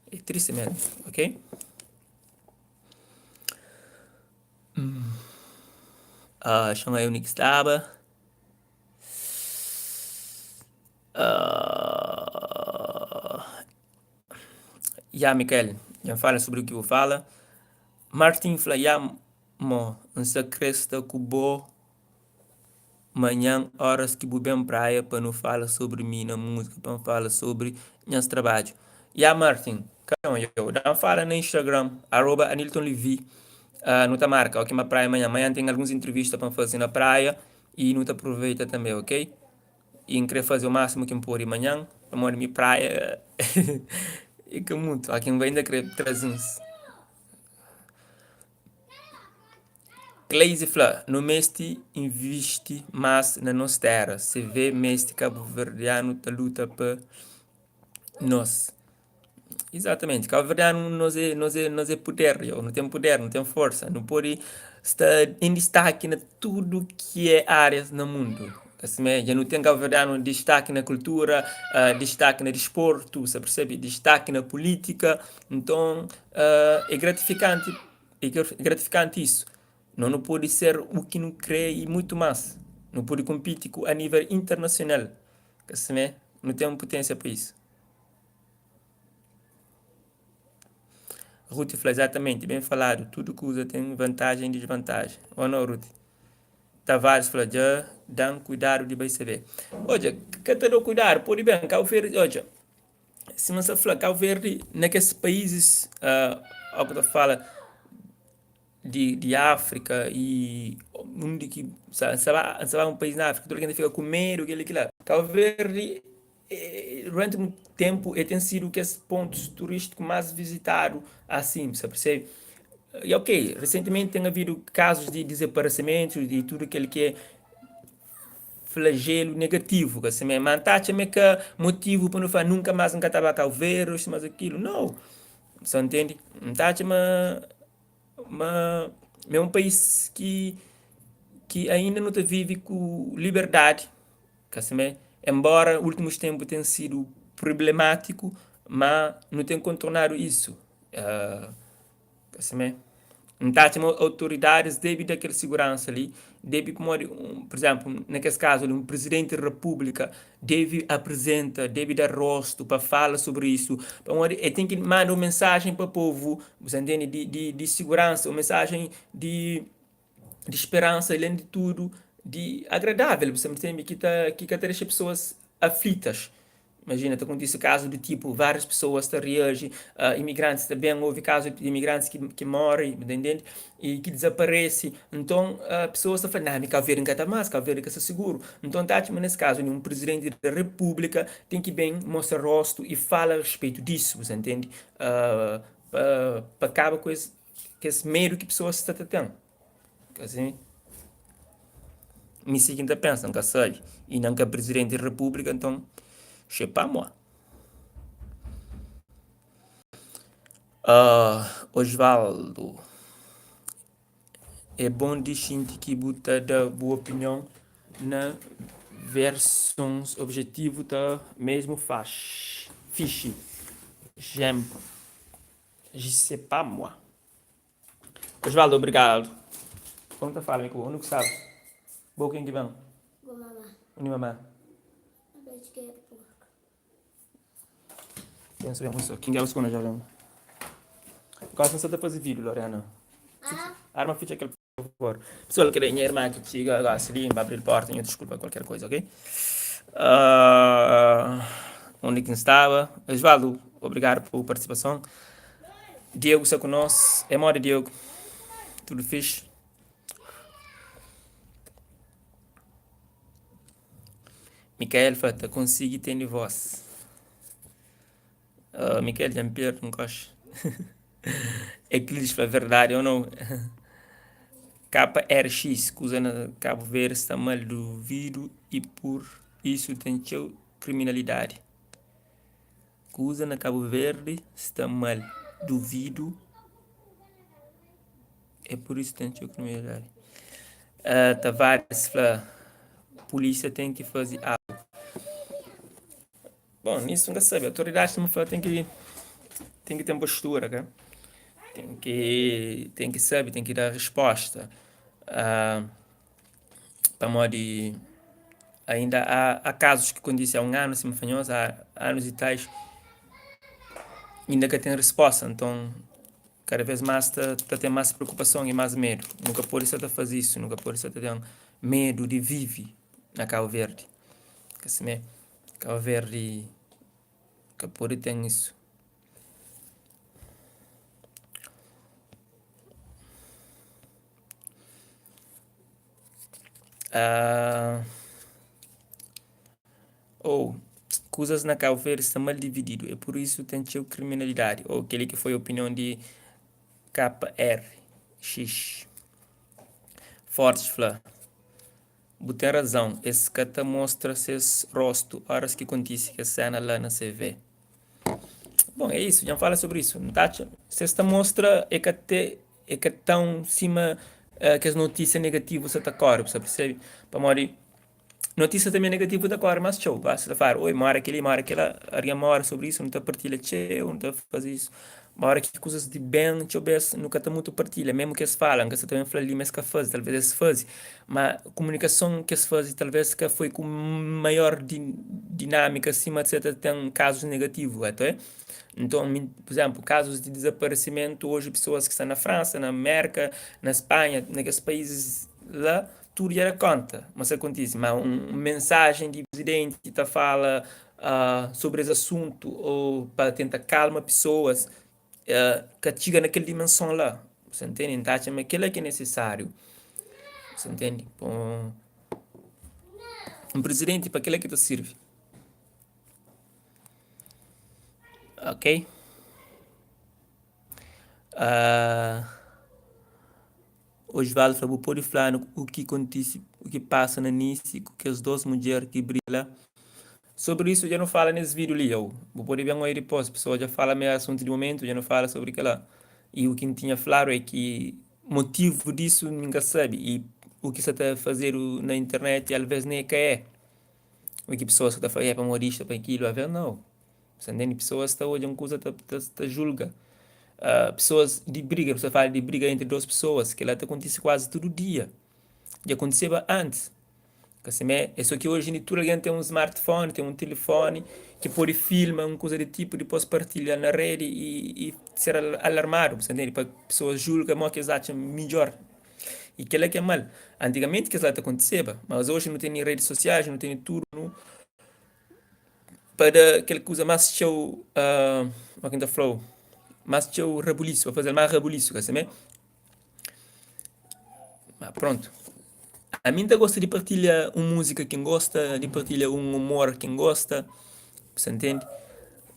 é tristi mesmu, ok. Xan odja undi ki staba. Ya Mikael, dja N fala sobri u ki bu fala. Martin fla, Ya mo, N sta kre sta ku bo Manhan oras ki bu ben praia pa nu fala sobri mi na muzika pa N fala sobri nhas trabadju. Ya Martin, ka yo, da-m fala na Instagram, arroba Anilton Levy, nu ta marka ok ma praia manhan. Manhan ten alguns intrivista pa N faze na praia y nu ta aproveita tanbe ok. Y N kre faze o masimu ki N pode manhan pamodi mi praia é ka mutu, a ki N bai inda kre traze uns. Gleisi fla, Nu meste invisti más na nos téra. CV meste kabuverdianu ta luta pa nos. Izatamenti, kabuverdianu nos é, nos é, nos é puder, yo. Nu ten puder, nu ten forsa, nu pode sta en distaki na tudu ki é árias na mundu. Asimé, dja nu ten kabuverdianu distaki na kultura, distaki na disportu, sa persebe? Distaki na pulítika. Nton, é gratifikanti. É gratifikanti isu. Nos nu pode ser u ki nu kre i mutu más. Nu pode konpiti ku a nível internasional. Ka simé, nu ten puténsia pa isu. Ruti fla, Izatamenti, ben faladu. Tudu kuza ten vantajen i disvantajen. Ô nau, Ruti? Tavares fla, Dja da-m kuidadu di bai sabe. Odja, ka ta da-u kuidadu, pode ben. Kabu Verdi, odja. Sima N sta fla, Kabu Verdi na kes paízis ó ku ta fala di di Áfrika i undi ki N sta ba N sta ba un país na Áfrika tudu algen ta fika ku medu kel-li kila. Kabu Verdi duranti un ténpu el ten sidu kes pontus turístiku más vizitadu asin, bu sta persebe? I ok, resentimenti ten havidu kazus di dizaparesimentu di tudu kel ki é flagelu negativu ka simé, ma N ta atxa ma é ka motivu pa nu fla nunka más N ka ta ba Kabu Verdi ô mas akilu, nau! Sa ntende? N ta atxa ma ma é un país ki ki ainda nu ta vive ku liberdadi ka simé, enbóra últimus ténpu ten sidu prublemátiku, ma nu ten kontornadu isu. Ka simé? N ta atxa ma autoridadis debe da kel siguransa li, debe pamodi, pur izénplu, na kes kazu li, un prizidenti di repúblika debe aprizenta, debe da rostu pa fala sobri isu, pamodi el ten ki manda un mensajen pa povu, bu sta ntende, di di siguransa, un mensajen di di speransa, alen di tudu, di agradável, bu sta ntende, ki ta ki ka ta dexa pesoas aflitas. Imajina, ta kontise kazu di tipu, várias pesoas ta reaji, imigrantis ta ben, ovi kazu di imigrantis ki ki móre, bu ta intende? I ki dizaparese. Nton, pesoas ta fla, Nah, mi Kabu Verdi N ka ta más, Kabu Verdi ka sta siguru. Nton, ta atxa ma nes kazu li, un prizidenti di repúblika ten ki ben mostra rostu i fala respetu disu, bu ta intende? Pa pa kaba ku es kes medu ki pesoas sta ta ten. Asi, mi si ki N ta pensa, N ka sabe. Inda N ka prizidenti di repúblika, nton, xe pa moi. Osvaldo, é bon di xinti ki bu ta da bu opinion na versons objetivu ta mesmu faxi, fixi. J'aime, je sais pas moi. Osvaldo, obrigado. Como ta fala mi ku bo? Unu ku sabe? Bo ken ki ben? Bo mama. Uni mama? Acho que é porco. Pensa bem, moço. Quem quer buscar na jardim? Gosta só ta fazer vídeo, Lorena. Ah, Arma ficha aquele por favor. Pessoal, que minha irmã que chega gosta ali, vai abrir porta, minha desculpa qualquer coisa, ok? Onde que estava? Osvaldo, obrigado por participação. Diego sta ku nos. É modi Diego? Tudu fixe? Mikael fla ta konsigi tende voz. Mikael dja N perde N koxa. Eclides fla verdade ou não? KRX, Kuza na Kabu Verdi sta mal duvidu y pur isu ten txeu kriminalidadi. Kuza na Kabu Verdi sta mal duvidu e pur isu ten txeu kriminalidadi. Tavares fla pulísia ten ki faze algu. Bon, nisso N ka sabe. Autoridadis sima fla ten ki ten ki ten postura, ka? Ten ki ten ki sabe, ten ki da resposta. Pamodi ainda há há kazus ki kontise há un anu sima fla nhos, há anus i tais, inda ka ten resposta. Nton, kada vez más ta ta ten más preokupason i más medu. Nu ka pode sta ta faze isu, nu ka pode sta ta ten medu di vive na Kabu Verdi. Ka simé? Kabu Verdi ka pode ten isu. Ou, kuzas na Kabu Verdi sta mal divididu, é pur isu ten txeu kriminalidadi. Ou, kel-li ki foi opinion di KRX. Fortes fla. Bu ten razon, es ka ta mostra ses rostu oras ki kontise kes sena la na CV. Bon, é isu, dja N fala sobri isu. N ta atxa, si es ta mostra, é ka te, é ka tãu sima kes notísia negativu sa ta kóre, bu sa persebe? Pamodi notísia tanbe negativu ta kóre más txeu. Basta ta fladu, oi, móre kel-li, móre kel-la, algen móre sobri isu, nu ta partilha txeu, nu ta faze isu. Ma ora ki kuzas di ben, txeu bes nu ka ta mutu partilha, memu ki es fala, N ka sa ta ben fla li ma es ka faze, talvez es faze, ma komunikason ki es faze talvez ka foi ku maior dinamika sima sa ta ten kazus negativu, ato é? Nton mi, pur izemplu, kazus di dizaparesimentu oji pesoas ki sta na Fransa, na Merka, na Spanha, na kes paizis la, tudu dja da konta ma sa kontise, ma un mensajen di prizidenti ta fala sobri es asuntu ô pa tenta kalma pesoas ka txiga na kel dimenson la. Bu sa ntende? N ta atxa ma kel-la ki é nisisáriu. Bu sa ntende? Pa un prizidenti pa kel-la ki ta sirbi. Ok. Osvaldo fla, Bu pode fla-nu u ki kontise, u ki pasa na Nice ku kes dos mudjer ki briga la? Sobri isu dja nu fala nes vídiu li. Yow, bu pode ben oia dipos. Pesoa dja fala ma é asuntu di momentu, dja nu fala sobri kel-la. I u ki N tinha fladu é ki motivu disu mi N ka sabe i u ki sa ta fazedu na internet alves ne ka é u ki pesoas sa ta fla, é pamodi istu, pa kilu, alves nau. Sa ntende? Pesoas ta odja un kuza ta, ta, ta julga. Pesoas di briga, pesoas fala di briga entri dos pesoas, kel-la ta kontise kuazi tudu dia. Dja kontiseba antis. Ka simé, é sô ki oji ni tudu algen ten un smartphone, ten un tilifoni ki pode filma un kuza di tipu, dipôs partilha na redi i, i ser alarmadu, bu sa ntende? Pa pesoas julga modi ki es atxa midjór. I kel-la ki é mal. Antigamenti kes-la ta kontiseba, mas oji nu tene redis sosiais, nu tene tudu, nu. Pa da kel kuza más txeu, ma ki N ta fla-u, más txeu rabulisu, pa faze-l más rabulisu, ka simé? Ma prontu. Ami N ta gosta di partilha un múzika ki N gosta, di partilha un umor ki N gosta, bu sa ntende?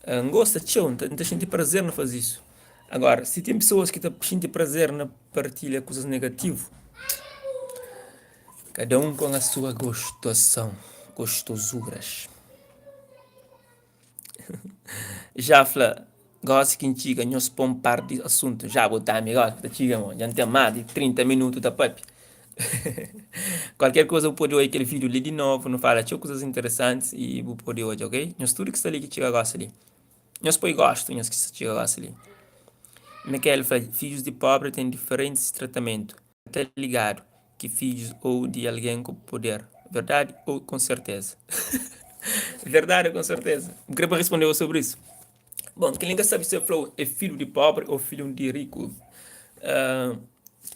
N gosta txeu, N ta xinti prazer na faze isu. Agora, si ten pesoas ki ta xinti prazer na partilha kuzas negativu, Cada um com a sua gostoção, gostosuras. Já fla, gosi ki N txiga nhos pô-m par di asuntu. Já bo tami gosi ta txiga mo, dja N ten más di 30 minutu ta papia. Kualker kuza bu pode odja kel vídiu li di novu, nu fala txeu kuzas interesantis i bu pode odja, ok? Nhos tudu ki sta li ki txiga gosi li, nhos poi gostu nhos ki sta txiga gosi li. Mikael fla, fidjus di pobri ten diferentis tratamentu. Ta ligadu ki fidjus ou di algen ku puder. Verdadi ou com serteza? Verdadi ou com serteza? Bu kre pa respondeu sobri isu? Bon, kel-li N ka sabe si el fla-u é fidju di pobri ou fidju di riku.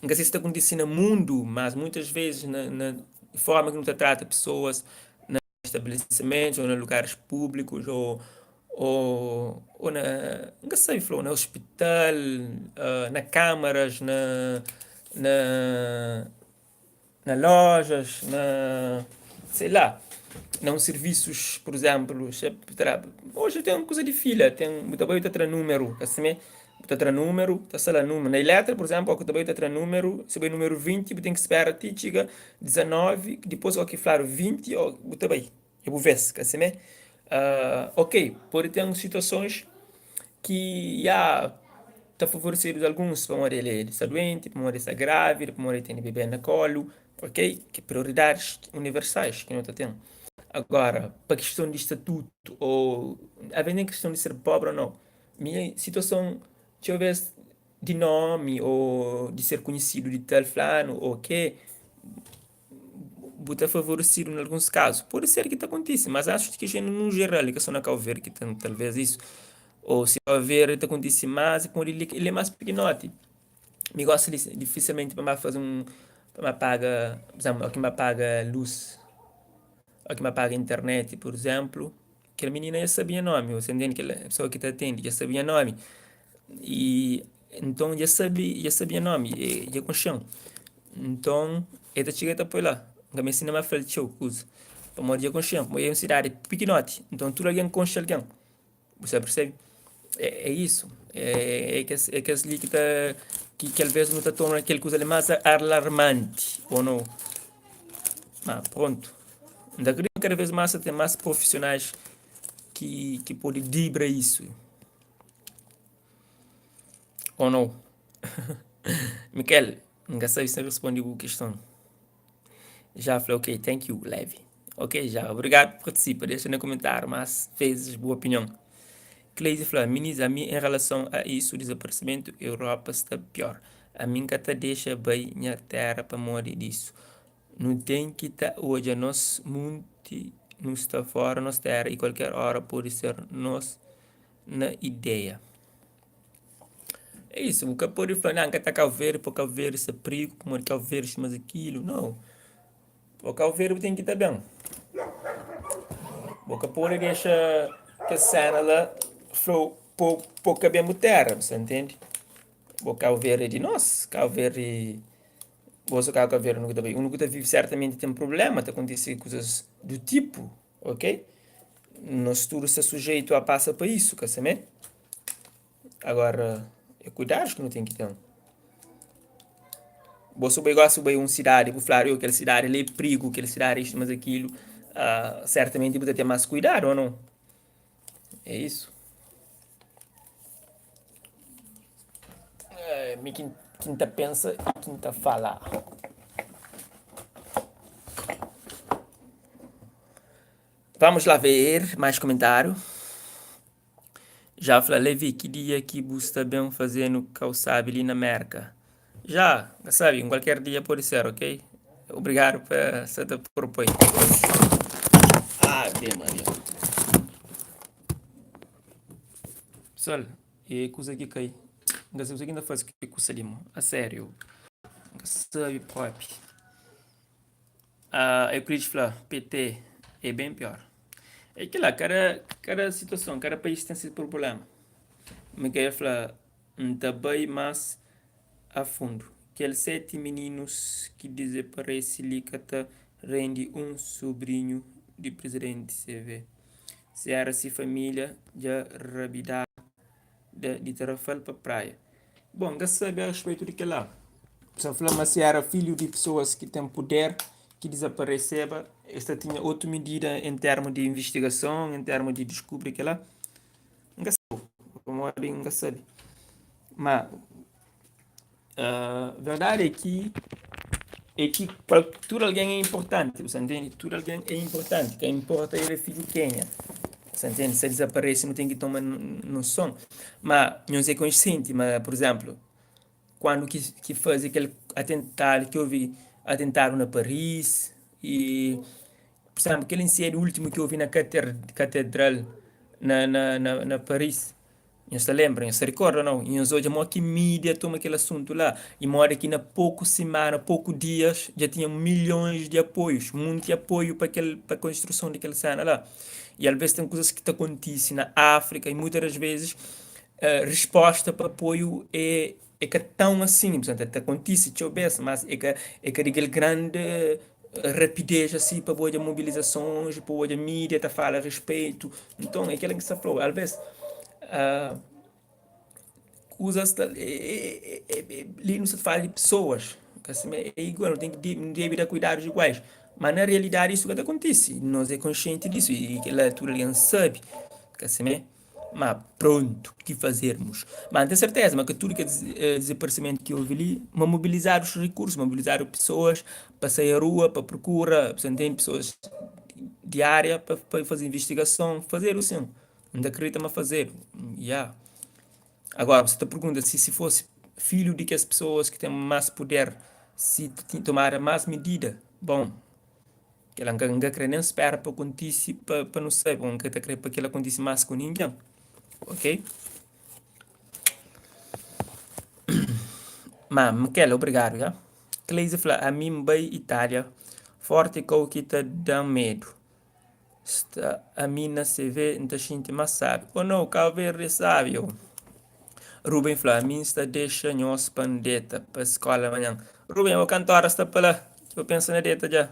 N ka sai si ta kontise na mundu, mas muitas vezes na na forma ki nu ta trata pesoas na estabelecimentos ou na lugares públicos ou ou ou na N ka sabe fla-u na hospital, na câmaras, na na na lojas, na sei lá, na uns serviços, por exemplo, oji ten kuza di fila, ten bu ta bai bu ta tra númeru, ka simé? Bu ta tra númeru, ta sta la númeru. Na Eletra, pur izénplu, óki bu ta bai bu ta tra númeru, si bai númeru 20, bu ten ki spera ti txiga 19, dipôs óki fladu 20, bu ta bai, é bu vês, ka simé? Ok, pode ten situasons ki ya ta favoresedu alguns pamodi el sta duenti, pamodi el sta grávida, pamodi el tene bebé na kolu, ok, ki prioridadis universais ki no ta ten. Agora, pa kiston di statutu ô alvês nen kiston di ser pobri ô nau, mi situason txeu bes di nomi ô di ser konhisidu di tal flanu ô ke, bu ta favoresidu na alguns kazu. Pode ser ki ta kontise, mas acho ki nu jeral, i ka so na Kau Verdi ki ten talvez isu, ô si Kau Verdi ta kontise mas é pamodi li el é mas pikinoti. Mi gosta di difisilmenti pa N ba faze un, pa N ba paga, pur izénplu, óki N ba paga lus, óki N ba paga internet, pur izénplu, kel minina dja sabe nha nómi, você ntende? Kel pesoa ki ta atende dja sabe nha nómi i nton dja sabe, dja sabe nha nómi, dja konxe-m. Nton, el ta txiga el ta poi la, N ka meste nen ba fla-l txeu kuza, pamodi dja konxe-m, pamodi é un sidadi pikinoti, nton tudu algen konxe algen. Bu sta persebe? É, é isu. É, é kes, é kes li ki ta, ki, ki alvês nu ta torna kel kuza li más alarmanti, ô no? Ma prontu. N ta kridita kada vez más ta ten más profisionais ki, ki pode dibra isu. Ô no? Mikel, N ka sabe si N responde bu kiston. Já fla ok, thank you, Levi. Ok, já, obrigado por participa. Deixa na comentário mais vezes boa opinião. Cleise fla, minis, a mi em relação a isso, desaparecimento, Europa sta pior. A mim ka ta deixa bai nha terra pamodi disso. Nu tem ki ta odja nos munti nu sta fora nos terra e qualquer hora pode ser nos na ideia. É isso, bu ka pode fla, não, N ka ta Cabo Verde, pô Cabo Verde sta prigu, pamodi Cabo Verde isto mas aquilo, não. Pô Cabo Verde bu ten ki ta ben. Bu ka pode dexa kes sena la fla-u pô, pô ka ben bu tera, bu sta ntende? Bo Cabo Verde é di nos, Cabo Verde, bo so Cabo Verde nu ka ta bai, unu ku ta vive sertamenti ten problema, ta kontise kuzas du tipu, ok? Nos tudu sta sujeitu a pasa pa isu, ka simé? Agora, é kuidadus ki nu ten ki ten. Bo so bai gosi bai un sidadi bu fladu yo kel sidadi li é prigu, kel sidadi istu mas akilu, uh, sertamenti bu ta ten mas kuidadu ou não? É isso. É, mi ki, ki N ta pensa e ki N ta fala. Vamos lá ver mais comentário. Já fla, Levi, ki dia ki bu sta ben faze-nu kau sabi li na Merka? Já, ka sabi, un kualker dia pode ser, ok? Obrigadu pa sa ta propoi. Ave Maria. Pessoal, e kuza ki kai. N ka sabi kuza ki N ta faze ku kel kusa li, mo. A sériu. N ka sabi propi. Ah, Euclides fla, PT é bem pior. É kila, kada, kada situason, kada país ten se problema. Miguel fla, N ta bai más a fundu. Kel 7 mininus ki dizaparese li ka ta rende un subrinhu di prizidenti CV. Si éra si família dja rabidaba di Tarrafal pa Praia. Bon, N ka sabe a respetu di kel-la. Sa fla ma si éra filhu di pesoas ki ten puder ki dizapareseba, es ta tinha otu midida en termu di invistigason, en termu di diskubri kel-la. N ka sabe, pamodi N ka sabe. Ma verdadi é ki é ki tudu algen é inportanti, bu sta ntende? Tudu algen é inportanti, ka inporta el é fidju kenha, bu sta ntende? Si el dizaparese nu ten ki toma noson. Ma nhos é konsienti ma, pur izénplu, kandu ki ki faze kel atentadu ki ovi atentadu na Paris i pur izénplu kel inséndiu últimu ki ovi na katedral na na na Paris. Nhos ta lenbra? Nhos ta rikorda o nau? I nhos odja modi ki mídia toma kel asuntu la i modi ki na poku simana, poku dias, dja tinha milhons di apoius, munti apoiu pa kel pa konstruson di kel sena la. I alvês ten kuzas ki ta kontise na Áfrika i muitas das vezis risposta pa apoiu é é ka tãu asin. Purtantu, ta kontise txeu bês, mas é ka é ka di kel grandi rapidez asi pa bu odja mobilizasons, pa bu odja mídia ta fala a respeito. Nton, é kila ki N sta fla-u, alvês. Kuzas sta li nu sta ta fala di pesoas, ka sima é igual, nu ten ki nu debe da kuidadus iguais. Ma na realidadi isu ka ta kontise, nos é konsienti disu i kila tudu algen sabe, ka sima. Ma prontu, ki fazermos? Ma N ten serteza ma ka tudu kes dizaparsimentu ki ovi li, ma mobilizadus rikursus, mobilizadu pesoas pa sai a rua, pa prokura, pa ntende pesoas di aria pa faze invistigason, fazedu sin. N ta kridita ma fazedu, ya. Agora, bu sa ta pergunta si si fosi filhu di kes pesoas ki ten mas puder, si tomada mas midida? Bon, kela N ka N ka kre nen spera pa kontisi pa pa nu sabe, N ka ta kre pa kila kontisi mas ku ningen, ok? Ma Mikel, obrigadu, ya. Cleise fla, ami N bai Itália, forti kau ki ta da-m medu. Sta ami na CV N ta xinti más sábi. Oh no, Cabo Verde é sábi oh. Ruben fla, ami N sta dexa nhos pa N deta pa skola manhan. Ruben, bo kantu ora sta pa la? Ki bo pensa na deta dja?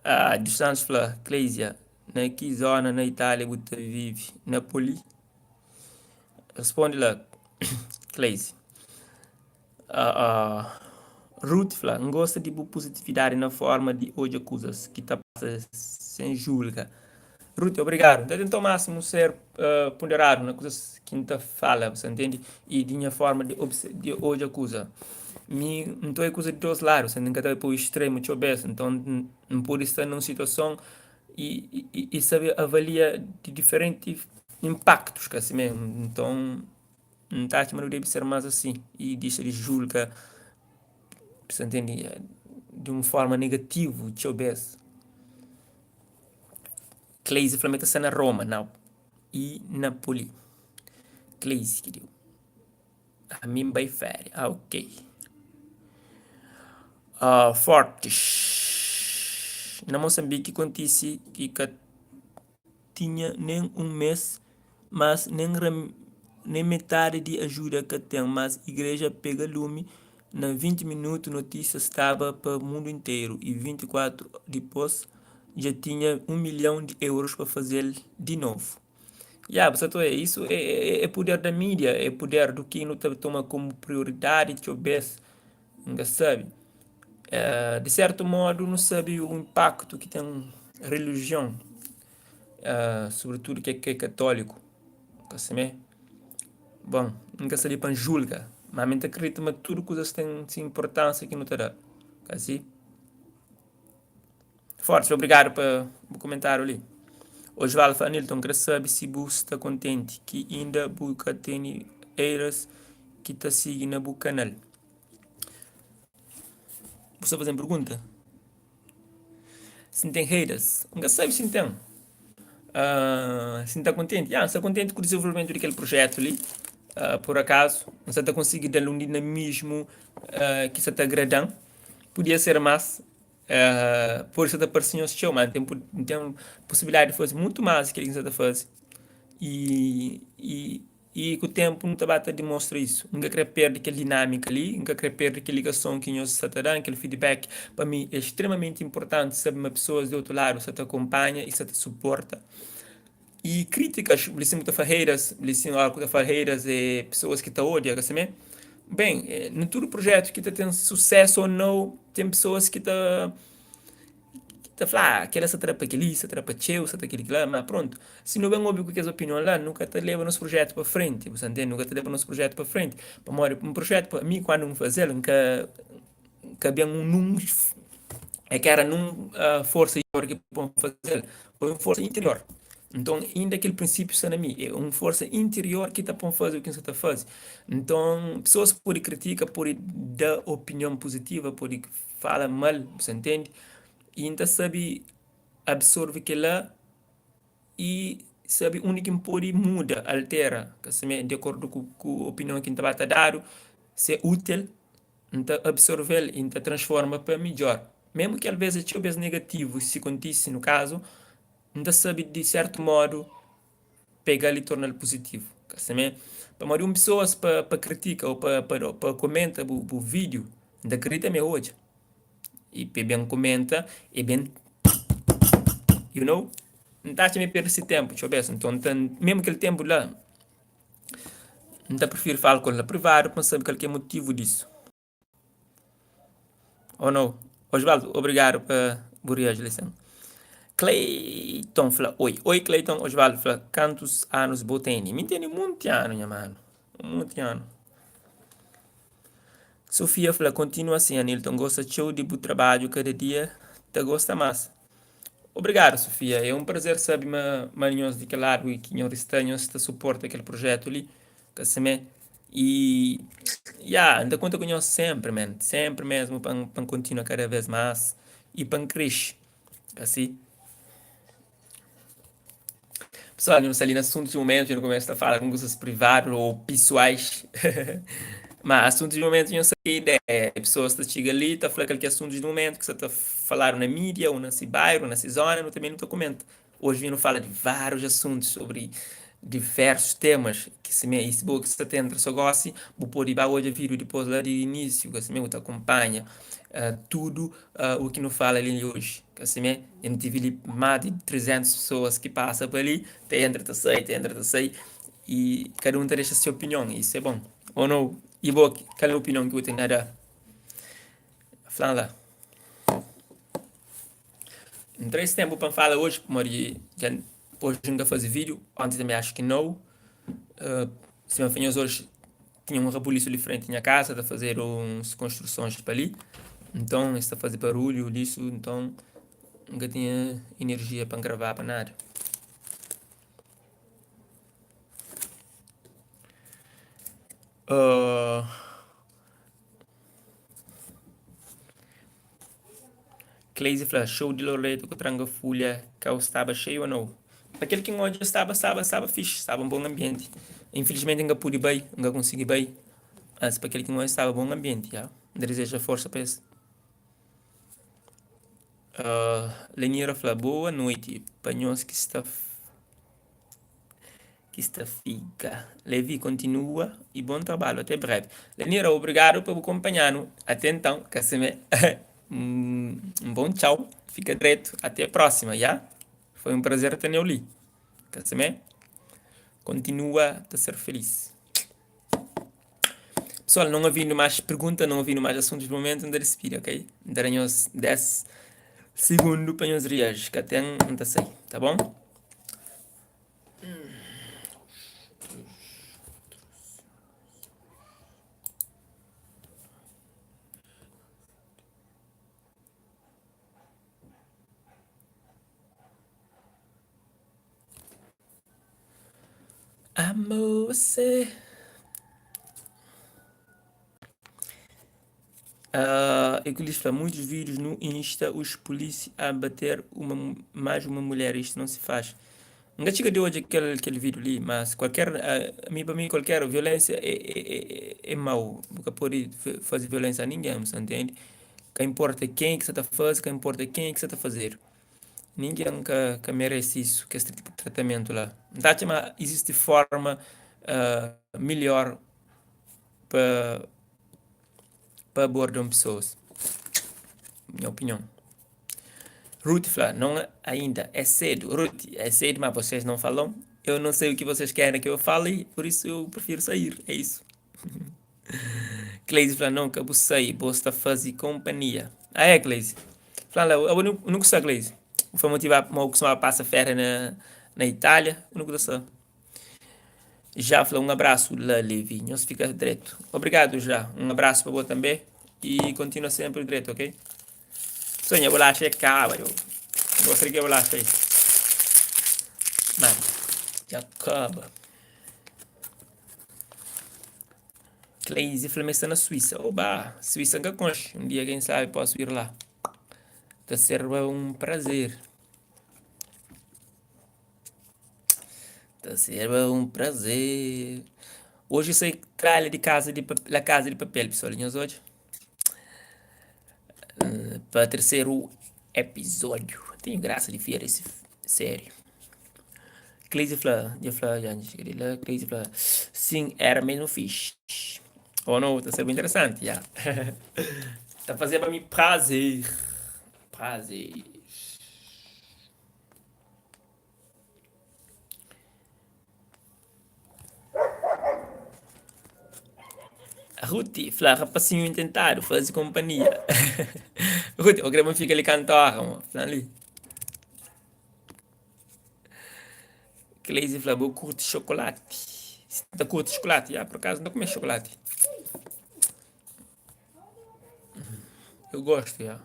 Ah, Dos Santos fla, Cleisia, na ki zona na Itália bu ta vive? Napoli? Responde la, Cleisi. Ruth fla, N gosta di bu puzitividadi na forma di odja kuzas ki ta pasa sen julga. Ruth, obrigadu. N ta tenta o másimu ser ponderadu na kuzas ki N ta fala, bu sta ntende? I di nha forma di di odja kuza. Mi N ta odja kuza di dos ladu, N ka ta bai pa un istremu txeu bes. Nton, N pode sta na un situason i i sabe avalia di diferenti inpaktus, ka si mesmu? Nton. N ta atxa ma nu debe ser más asi i dixa di julga, sa ntende, di un forma negativu txeu bês. Cleise fla ma el ta sta na Roma, nau, i Napoli. Cleise ki diu. Ami N bai féria, ah ok. Fortes, na Moçambique kontise ki ka. Tinha nen un mes mas nen metadi di ajuda ka ten mas igreja pega lumi na 20 minutu notisia staba pa mundu interu i 24 dipos dja tinha 1 milhon di euros pa fazel di novu. Ya bu sa ta oia isu é puder da midia é puder du ki nu ta toma komu prioridadi txeu bes N ka sabe. Di sertu modu nu sabe u inpaktu ki ten relijion, sobritudu ke ki é katóliku, ka simé? Bon, N ka sta li pa N julga, ma mi N ta kridita ma tudu kuzas ten si inportansia ki nu ta da, ka si? Forti obrigadu pa bu komentariu li. Osvaldo fla, Anilton, N kre sabe si bu sta kontenti ki inda bu ka tene haters ki ta sigi na bu kanal. Bu sta faze-m pergunta? Si N ten haters? N ka sabe si N ten. Si N ta kontenti? Ya, N sta kontenti ku dizenvolvimentu di kel projetu li. Pur akazu, N sta ta konsigi da-l un dinamismu ki sta ta agrada-m. Podia ser más. Pode sta ta parse nhos txeu, ma N ten N ten posibilidadi di faze mutu más di kel ki N sta ta faze. I i i ku ténpu nu ta ba ta dimostra isu. N ka krê perde kel dinámika li, N ka krê perde kel ligason ki nhos sta ta da-m, kel feedback. Pa mi é stremamenti inportanti sabe ma pesoas di otu ladu sta ta kunpanha i sta ta suporta. I krítikas, li sin bu ta fla haters, li sin ora ku ta fla haters é pesoas ki ta odia, ka simé? Ben, na tudu projetu ki ta ten susésu ô nau, ten pesoas ki ta ki ta fla, ah, kela sta tra pa kel-li, sta tra pa txeu, sta ta kel-li kila, má prontu. Si nu ben obi ku kes opinion la, nu ka ta leba nos projetu pa frenti, bu sta ntende? Nu ka ta leba nos projetu pa frenti, pamodi un projetu pa mi kandu N faze-l, N ka ka ben nun é ka era nun forsa interior ki pô-m faze-l, foi un forsa interior. Nton, inda kel prinsípiu sta na mi, é un forsa interior ki ta pô-m faze u ki N sta ta faze. Nton, pesoas pode kritika, pode da opinion puzitiva, pode fala mal, bu sta ntende? I N ta sabe absorve kel-la i sabe undi ki N pode muda, altera, ka simé, di akordu ku opinion ki N ta ba ta dadu, si é útil. N ta absorve-l i N ta transforma pa midjór. Mésmu ki alvês é txeu bês negativu, si kontise nu kazu, N ta sabe di sértu módu pega-l i torna-l puzitivu. Ka simé? Pamodi un pesoas pa pa kritika ô pa pa pa komenta bu bu vídiu, N ta kridita ma e odja. I pa e ben komenta, e ben you know? N ta atxa ma e perde se ténpu txeu bês. Nton, N ta mésmu kel ténpu la. N ta prifiri fala ku el na privadu pa N sabe kal ki é motivu disu. Ou nau? Osvaldo, obrigadu pa bu reaji li sin. Cleiton fla oi. Oi Cleiton, Osvaldo fla kantus anus bo tene? Mi N tene munti anu nha manu, munti anu. Sofia fla kontinua asin Anilton, gosta txeu di bu trabadju kada dia ta gosta mas. Obrigadu Sofia, é un prazer sabe ma ma nhos di kel ladu ki nhos sta nhos ta suporta kel projetu li. Ka simé. E ya, N ta konta ku nhos sénpri man, sénpri mésmu pa N pa N kontinua kada vês más i pa N krexi, asi. Pessoal, nu sta li na asuntus di momentu, nu kumesa ta fala ku kusas privadu ô pesoais. Ma asuntus di momentu nhos sabe ki ideia, pesoas ta txiga li ta fla kal ki é asuntus di momentu ki sa ta faladu na mídia ô na si bairu, na si zona, nu tanbe nu ta kumenta. Oji nu fala di várius asuntus sobri diversus temas ki simé i si bo ki sta ta entra so gosi bu pode ba odja vídiu dipôs la di inísiu ka simé bu ta kunpanha tudu u ki nu fala li oji ka simé nu tive li más di 300 pesoas ki pasa pa li ta entra ta sai ta entra ta sai i kada un ta dexa se opinion isu é bon ô nou i bo kal é opinion ki bu ten a da fla-m la. N tra es tenpu pa N fala oji pamodi dja oji N ka faze vídiu, onti tanbe axu ki nau. Sima N fla nhos oji tinha un rabulisu li frenti nha kasa ta fazedu uns konstrusons pa li, nton es ta faze barulhu disu, nton N ka tinha inerjia pa N gravaba nada. Cleise fla, Show di Loreto ku Tranka Fulha kau staba xeiu o nau? Pa kel ki N odja staba staba staba fixi, staba un bon anbienti. Infilismenti N ka pudi bai, N ka konsigi bai, mas pa kel ki N odja staba bon anbienti, ya. N ta dizeja forsa pa es. Lenira fla, Boa noiti pa nhos ki sta. Ki sta fika. Levi kontinua y bon trabalhu ate breve. Lenira obrigadu pa bu konpanhanu ate enton ka sime un bon txau fika dretu ate próxima ya foi un prazer teneu li ka sime kontinua ta ser feliz. Pessoal não havindo mais pergunta não havindo mais assuntos de momento N ta dispidi ok N ta da nhos 10 segundu pa nhos reaji ka ten N ta sai ta bon. Amo você. Euclides fla, muitos vídeos no Insta, os polícia a bater uma, mais uma mulher, isto não se faz. N ka txiga di odja kel, kel vídeo li, mas kualker, mi pa mi kualker violência é, é, é, é mau. Bu ka pode faze violência a ninguém, bu sa ntende? Ka importa quem ki sa ta faze, ka importa quem ki sa ta fazedu. Ninguém ka, ka merece isso, kes tipo de tratamento la. N ta atxa ma existe forma melhor pa pa aborda un pesoas. Nha opinion. Ruth fla, não ainda, é cedo. Ruth, é cedo, mas vocês não falam. Eu não sei o que vocês querem que eu fale, por isso eu prefiro sair. É isso. Cleise fla, não, ka bu sai, bo sta faze companhia. Ah, é, Cleise? Fla lá, eu não, não gostava, Cleise. Foi motivar, mo costumava passar férias na, na Itália, eu não gostava. Já fla um abraço lá, Levi. Nhos fica dreto. Obrigado, já. Um abraço para você também. E continua sempre dreto, ok? Sonha bolacha é caba, eu. Gostaria que bolacha aí. Mas, já acaba. Cleise fla ma sta na Suíça. Oba, Suíça nunca conche. Um dia, quem sabe, posso ir lá. Ta ser um prazer. Ta serba un prazer. Oji sai tralha di casa di la casa di papel pessoal, nhos odja? Pa terceru episódio. Tenho graça di ver esse série. Cleise fla, dja fla, dja di la, Cleise fla, sim, era mesmo fixe. Ou não, ta serba interessante, ya. Ta fazeba mi prazer. Prazer. Ruti fla rapasinhu intentadu faze konpanhia. Ruti, bo kre pa N fika li kantu ora mo? Fla-m li. Cleise fla bo kurti xokolati. Si N ta kurti xokolati? Ya, por akazu N ta kume xokolati. Eu gosto, ya.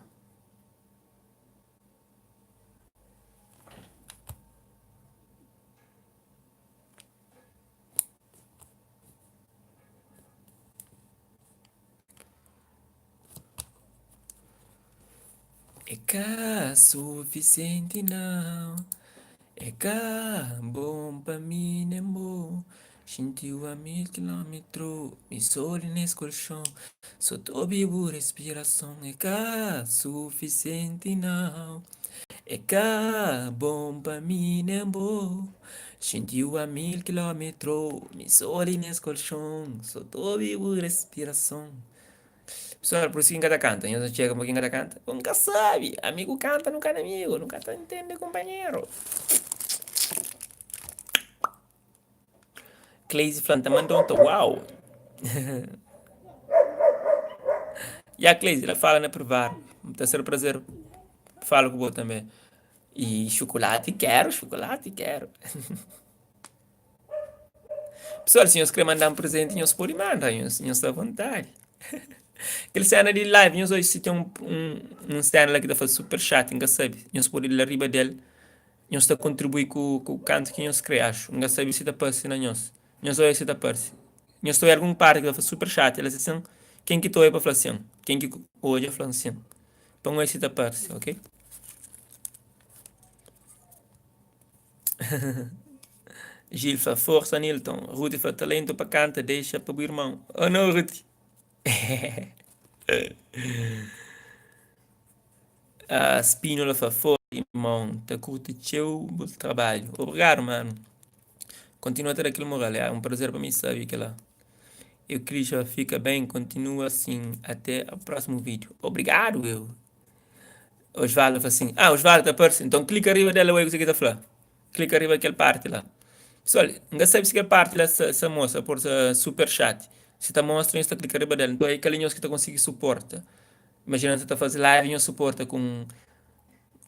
É ka sufisienti nau É ka bon pa mi nen bo Xinti-u a mil kilómetru Mi so li nes kolxon So ta obi bu respirason É ka sufisienti nau É ka bon pa mi nen bo Xinti-u a mil kilómetru Mi so li nes kolxon So ta obi bu respirason Pessoal, por isso ki N ka ta kanta Nhos ta txega pa ki N ka ta kanta? N ka sabe Ami ku kanta nu ka na amigu Nu ka ta ntende kunpanheru Cleise fla, N ta manda-u ta uau Ya Cleise, la fala na privadu Ta ser prazer fala ku bo tanbe I xukulati keru, xukulati keru Pessoal, si nhos kre manda-m prezenti nhos pode manda, nhos sta avontadi Kel sena di live, nhos odja si ten un sena la ki ta fla super chat, N ka sabe Nhos pode la riba del Nhos ta kontribui ku ku kantu ki nhos kre, axu. N ka sabe si ta parse na nhos. Nhos oia si ta parse. Nhos ta oia algun parti ki ta fla super chat, el fla sin. Ken ki ta oia pa fla sin. Ken ki odja fla sin. Pa N oia si ta parse, ok? Gil fla, forsa Nilton. Ruti fla, talento pa kanta dexa pa bu irmon. Oh no, Ruti. Spínola fla, Força irmon, ta kurti txeu bu trabadju. Obrigadu manu. Kontinua ta da kel moral. É un prazer pa mi sabe kela. Euclides fika bem, kontinua assim. Até o próximo vídeo. Obrigadu eu. Osvaldo fla assim, ah Osvaldo ta parse, então klika riba dela oi kuzê ki ta fla. Klika riba kel parti la. Pessoal, N ka sabe si kel parti la sa mostra por super chat. Si ta mostra nhos ta klika riba del. Então é kel nhos ki ta konsigi suporta. Imajina nsa ta faze live nhos suporta ku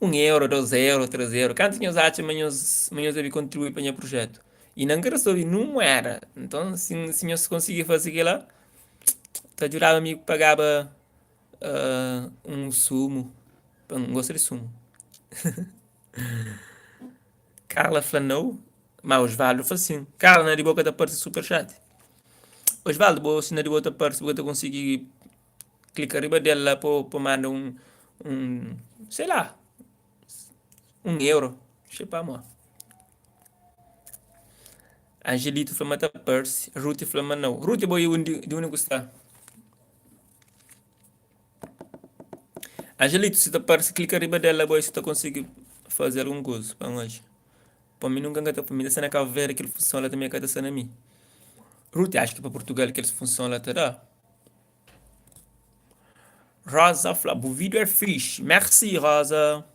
1 euro, 2 euro, 3 euro, kantu nhos atxa ma nhos ma nhos debe kontribui pa nha projetu. I nan ka resolve nun moeda. Nton si si nhos konsigi faze kila, ta djudaba mi pagaba un sumu, N gosta di sumu. Carla fla nau, ma Osvaldo fla sim. Carla na di bo ka ta parse super chat. Osvaldo, bo si na di bo ta parse, bo ka ta konsigi Klika riba del la pa pa manda un un sei la un euro xe pa mo. Angelito fla ma ta parse, Ruth fla ma nau. Ruth bo é un di di undi ku sta? Angelito si ta parse klika riba del la bo si ta konsigi faze algun kuza pa N odja. Pa mi nunka N ka ta mi ta sta na Cabo Verde kel funson la tanbe ka ta sta na mi. Ruth acho ki pa Portugal kel funson la ta da. Rosa fla, bu vídeo é fixe. Merci, Rosa.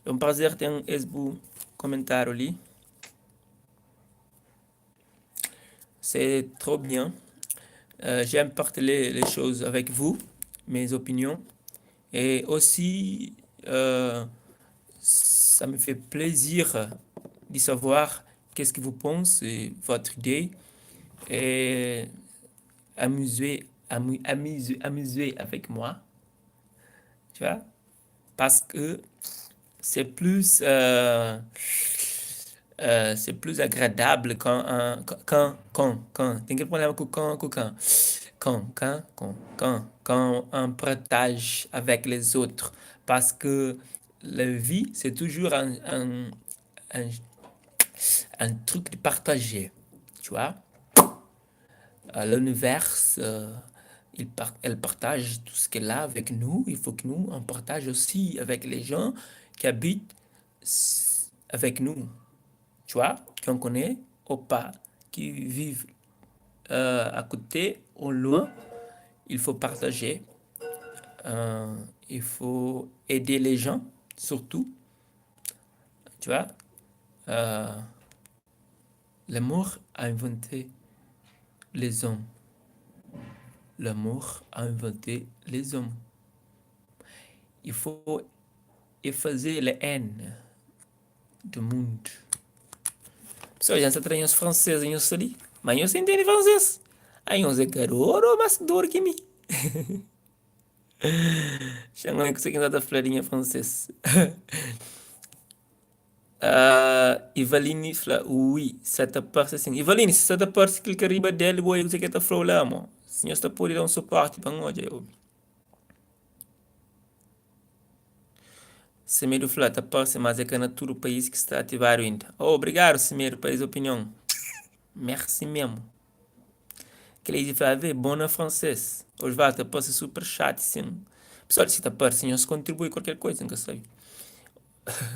É um prazer ter esse bu comentário ali. C'est trop bien. Euh, j'aime partager les choses avec vous, mes opinions. Et aussi, euh, ça me fait plaisir de savoir qu'est-ce que vous pensez, votre idée. Et amuser, amu, amuser, amuser avec moi. Tu vois? Parce que c'est plus, euh, euh, c'est plus agradable quand, un, quand, quand, quand, tem aquele problema com quand, com quand, quand, quand, quand, quand, quand on partage avec les autres. Parce que la vie, c'est toujours un, un, un, un truc de partager, tu vois? L'univers, il par elle partage tout ce qu'elle a avec nous, il faut que nous, on partage aussi avec les gens qui habitent avec nous, tu vois, qu'on connaît ou pas, qui vivent euh, à côté ou loin, il faut partager, euh, il faut aider les gens, surtout, tu vois. Euh, L'amour a inventé les hommes. L'amour a inventé les hommes. Il faut effacer la haine du monde. Pessoal, já está nhos francês, nhos sta li. Mas nhos entende francês. Aí nhos é garoto, mas dor que mim. Xangai ku quem tá flarinha francês. Ivaline fla, ui, sa ta parse assim. Ivaline, se sa ta parse, clica riba dele, boa, você que tá falou lá, mo. Se nhos ta pode dar um suporte para nós, eu. Semedo fla, ta parse, mas é ka na tudo país que sta ativado ainda. Oh, obrigado, Semedo, pa es opinião. Merci mesmo. Cleide fla, vê, bom na francês. Osvaldo, ta parse super chat, sim. Pessoal, se ta parse, nhos contribui qualquer coisa, nunca sabe.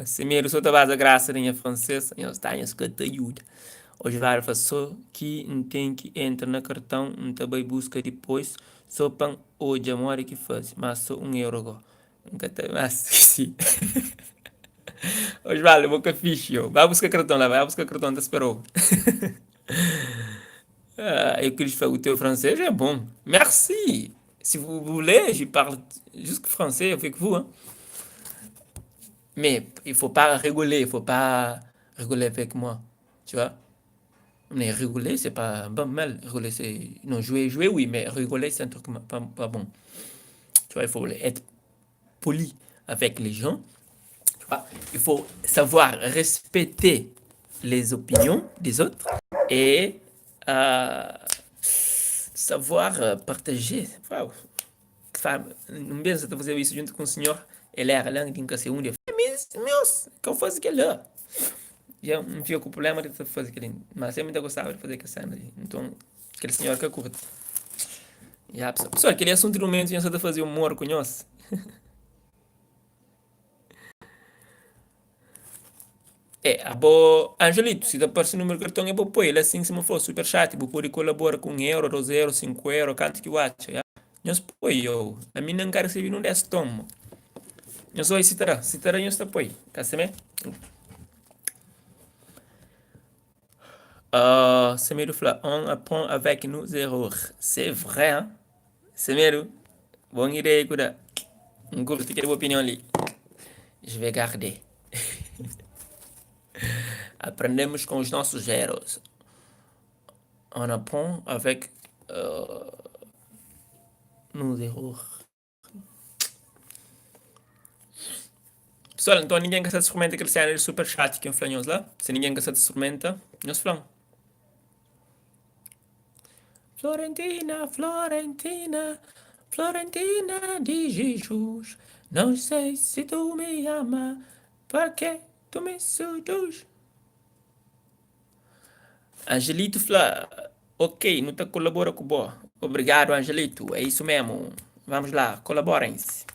Semedo só ta baza graça da nha francês, nhos tá, nhos ka ta ajuda. Osvaldo fla, só ki N ten ki entra na cartão, N ta bai busca depois, só pa N odja modi ki faze, mas só 1 euro go. N ka ta mas si. Osvaldo, bo ka fixe, yo. Vai busca cartão lá, vai busca cartão, ta esperou. Ah, eu queria falar, o teu francês é bom. Merci! Si vous voulez, je parle juste français avec vous. Hein? Mais il faut pas rigoler, il faut pas rigoler avec moi. Tu vois? Mais rigoler, c'est pas bon mal. Rigoler, c'est. Non, jouer, jouer, oui, mais rigoler, c'est un truc pas, pas bon. Tu vois, il faut être poli avec les gens. Tu vois? Il faut savoir respecter les opinions des autres et euh, savoir partager. Uau. Um vez eu fazer isso junto com o senhor, ele era lá em casa um dia. Meus, que eu faço aquilo lá. E eu não fico com problema de fazer aquilo. Mas eu muito gostava de fazer aquela cena. Então, aquele senhor que eu curto. Yeah, pessoal, pessoal, aquele assunto do momento, eu só de fazer humor com nós. É, abo, Angelito, si ta parse número cartão é bo poi, ele assim se me for super chat, bo pode colabora com 1 euro, 2 euros, 5 euros, canto que o acha, ya? Nhos poi, yo. A mim não quero receber num desse tomo. Nhos oi, se terá, se terá, nhos ta poi. Ka seme? Semedo fla, on apprend avec nos erreurs. C'est vrai, hein? Semedo, bom ideia ku da. N curti kel opinião li. Je vais garder. Aprendemos com os nossos erros. On apprend avec nos erros. Pessoal, então ninguém ka sa experimenta kel cena de super chat ki N fla nhos la. Se ninguém ka sa experimenta, nhos fla-m. Florentina, Florentina, Florentina de Jesus. Não sei se tu me ama, porque tu me seduz. Angelito fla, ok, nu ta kolabora ku bo. Obrigado, Angelito, é isso mesmo. Vamos lá, colaborem-se.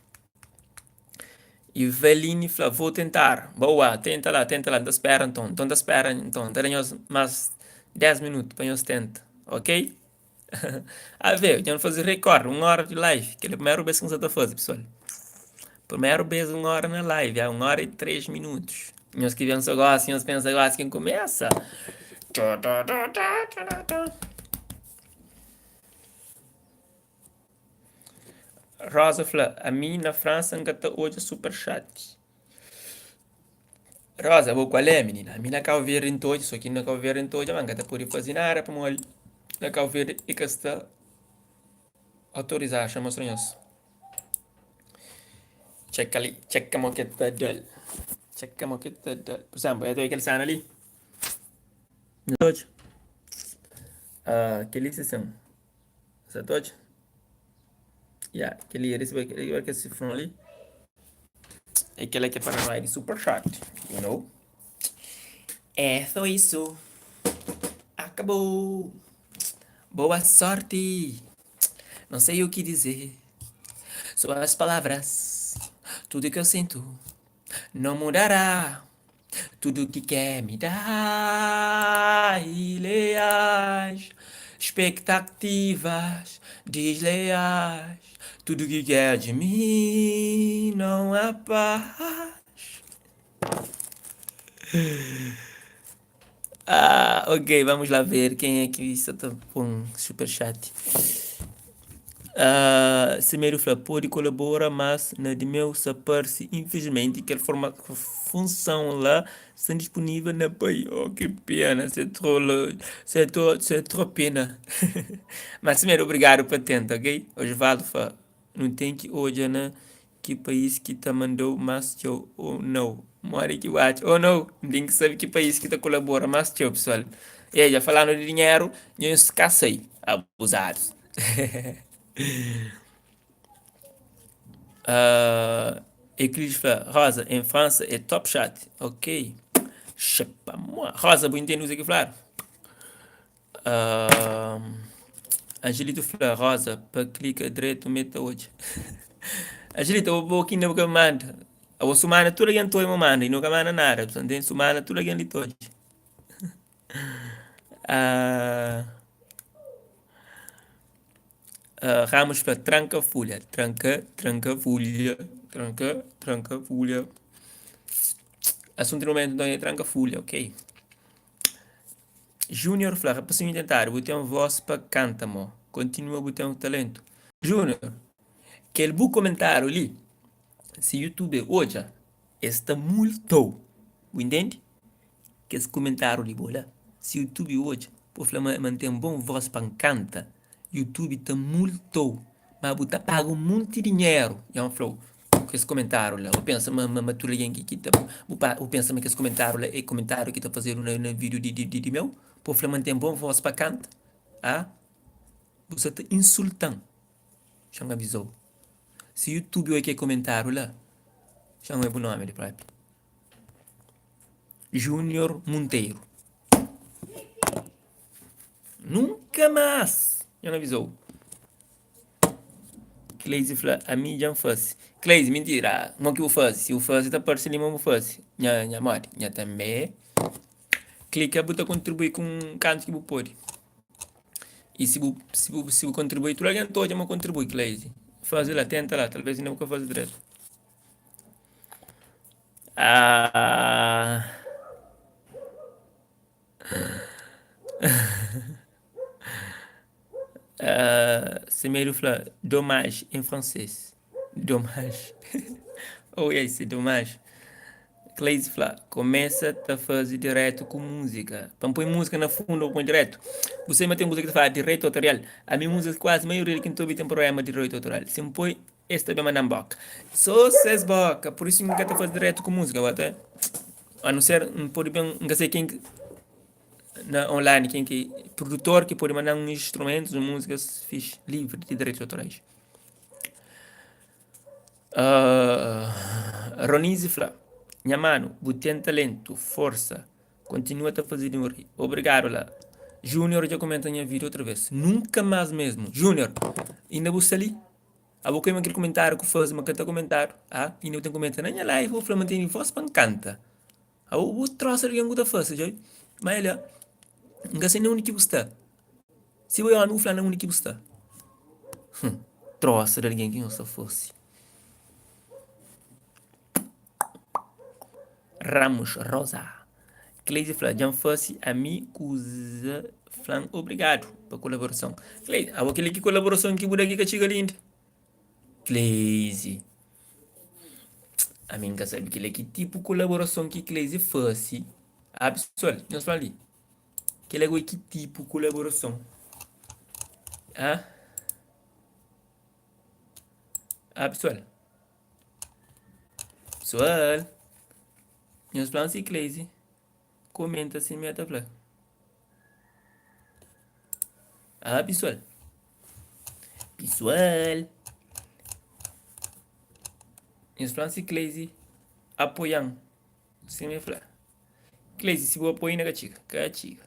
Iveline fla, vou tentar. Boa, tenta lá, tenta lá. N ta spera nton. Nton ta spera nton. N ta da nhos más 10 minutu pa nhos tenta, ok? A ver, dja nu faze rekord, un óra di live. Kel é primeru bês ki N sa ta faze, pesoal. Primeru bês un óra na live, ya, un óra i 3 minutus. Nhos ki ben so gosi, nhos pensa gosi ki N kumesa. Rosa fla, ami na França N ka ta odja super chat. Rosa, bo kual é minina? Ami na Cabo Verde N ta odja, so ki na Cabo Verde N ta odja ma N ka ta pode faze nada pamodi na Cabo Verde e ka sta autorizadu. Xa mostra nhos. Txeka li, txeka mo ke ta da-l. Txeka mo ke ta da-l. Pur izénplu, el ta odja kel sena li. Nhos ta odja? Kel-li se sen. Sa ta odja? Ya, kel-li, resebe kel sifron li. É kel-la ki é paranoia di super chat, you know? É só isso. Acabou. Boa sorte. Não sei o que dizer. Suas palavras, tudo que eu sinto não mudará. Tudo que quer me dar ileais, expectativas desleais. Tudo que quer de mim não há paz. Ah, ok, vamos lá ver quem é que só tá com super chat. Uh, Semedo fla, pode kolabora, mas na di meu sa parse, infelizmente, kel forma, função lá sta disponível na pai. Oh, que pena, c'est trop, c'est trop, c'est trop pena. Mas Semedo, obrigado pa tenta, ok? Osvaldo fla, nu ten ki odja na ki país ki ta mandou más txeu ou nau. Modi ki bu atxa? Ou nau, N ten ki sabe ki país ki ta kolabora más txeu, pesoal. E dja falando di dinheru, nhos ka sai, abuzadus. Uh, Euclides fla, Rosa, em França é top chat. Ok. Xepa, Rosa, bu intende kuze ki fladu? Uh, Angelito fla, Rosa, pa klika dretu me ta odja. Angelito, bo ki inda bu ka manda. Abo su manda tudu algen toi, mo manda, i nu ka manda nada. Su manda tudu algen li ta odja. Uh, uh, Ramos fla, tranka fulha, tranka, tranka fulha, tranka, tranka fulha. Assunto do momento então é tranka fulha, ok. Júnior fla, rapasinho tentadu, bu ten voz pa kanta mo, kontinua bu ten talentu. Júnior, kel bu komentáriu li, si YouTube odja, es ta multou, bu intendi? Kes komentáriu di bo la, si YouTube odja, bu fla ma ma N ten bon voz pa N kanta, YouTube ta multou, ma bu ta paga un monti dinheru, dja N fla-u. Kes komentáriu la, bu pensa ma ma tudu algen ki ta bu pa bu pensa ma kes komentáriu la é komentáriu ki ta fazedu na na vídiu di di di meu? Pa bu fla ma N ten bon vós pa kanta? A Bu sa ta insulta-m. Xa N aviza-u. Si YouTube oi kel komentáriu la, xa N oi bu nómi li propi. Júnior Monteiro. Nunka más! Dja N aviza-u. Cleise fla, ami dja N fase. Cleise, mintira, mo ki bu fase? Si bu fase, ta parse li ma bu fase. Nha, nha modi? Nha tanbe. Klika bu ta kontribui ku un kantu ki bu pode. I si bu, si bu, si bu kontribui, tudu algen ta odja ma kontribui, Cleise. Faze la, tenta la, talvez inda bu ka faze dretu. Ah. Uh, Semedo fla dommage em francês. Dommage. oh, yeah, c'est dommage. Cleise fla, começa ta faze direto ku música. Pa N poi música na fundo, poi direto. Você ma tem música que ta fala direito autoral. A mi música quase maioria que N ta obi tem problema de direito autoral. Se N poi, es ta ben manda-m boka. Só ses boka. Por isso N ka ta faze direto ku música. Bota. A não ser, N pode ben, N ka sei quem na online ken ki produtor ki pode manda-m instrumentus, músikas fixe, livre di direitos autorais. Uh, Ronise fla, nha manu, bu ten talentu, forsa, kontinua ta faze di muri. Obrigadu la. Júnior dja komenta nha vídeo outra vez. Nunka más mesmu. Júnior, inda bu sta li? Abo ka ima kel komentáriu ku faze ma ka ta komentadu? Ah, inda bu ten komenta na nha live, bu fla ma N tene voz pa N kanta. Abo bu trosa di algen ku ta fase, djobe. Ma el, N ka sai na undi ki bu sta. Si bo é omi, bu fla na undi ki bu sta. Hum, trosa di algen ki nhos ta fase. Ramos Rosa. Cleide fla, dja N fase ami ku Ze fla-m obrigadu pa kolaborason. Cleide, abo kel-li ki kolaborason ki bu da ki ka txiga li inda. Cleise, ami N ka sabe kel-la ki tipu kolaborason ki Cleise fase. Ah, pesoal, nhos fla-m li, kel-la goi ki tipu kolaborason? Ah? Ah, pesoal? Pesoal, nhos fla-m si Cleise komenta sima el ta fla. Ah, pesoal. Pesoal. Nhos fla-m si Cleise apoia-m sima el fla. Cleise, si bu apoia inda ka txiga. Ka txiga.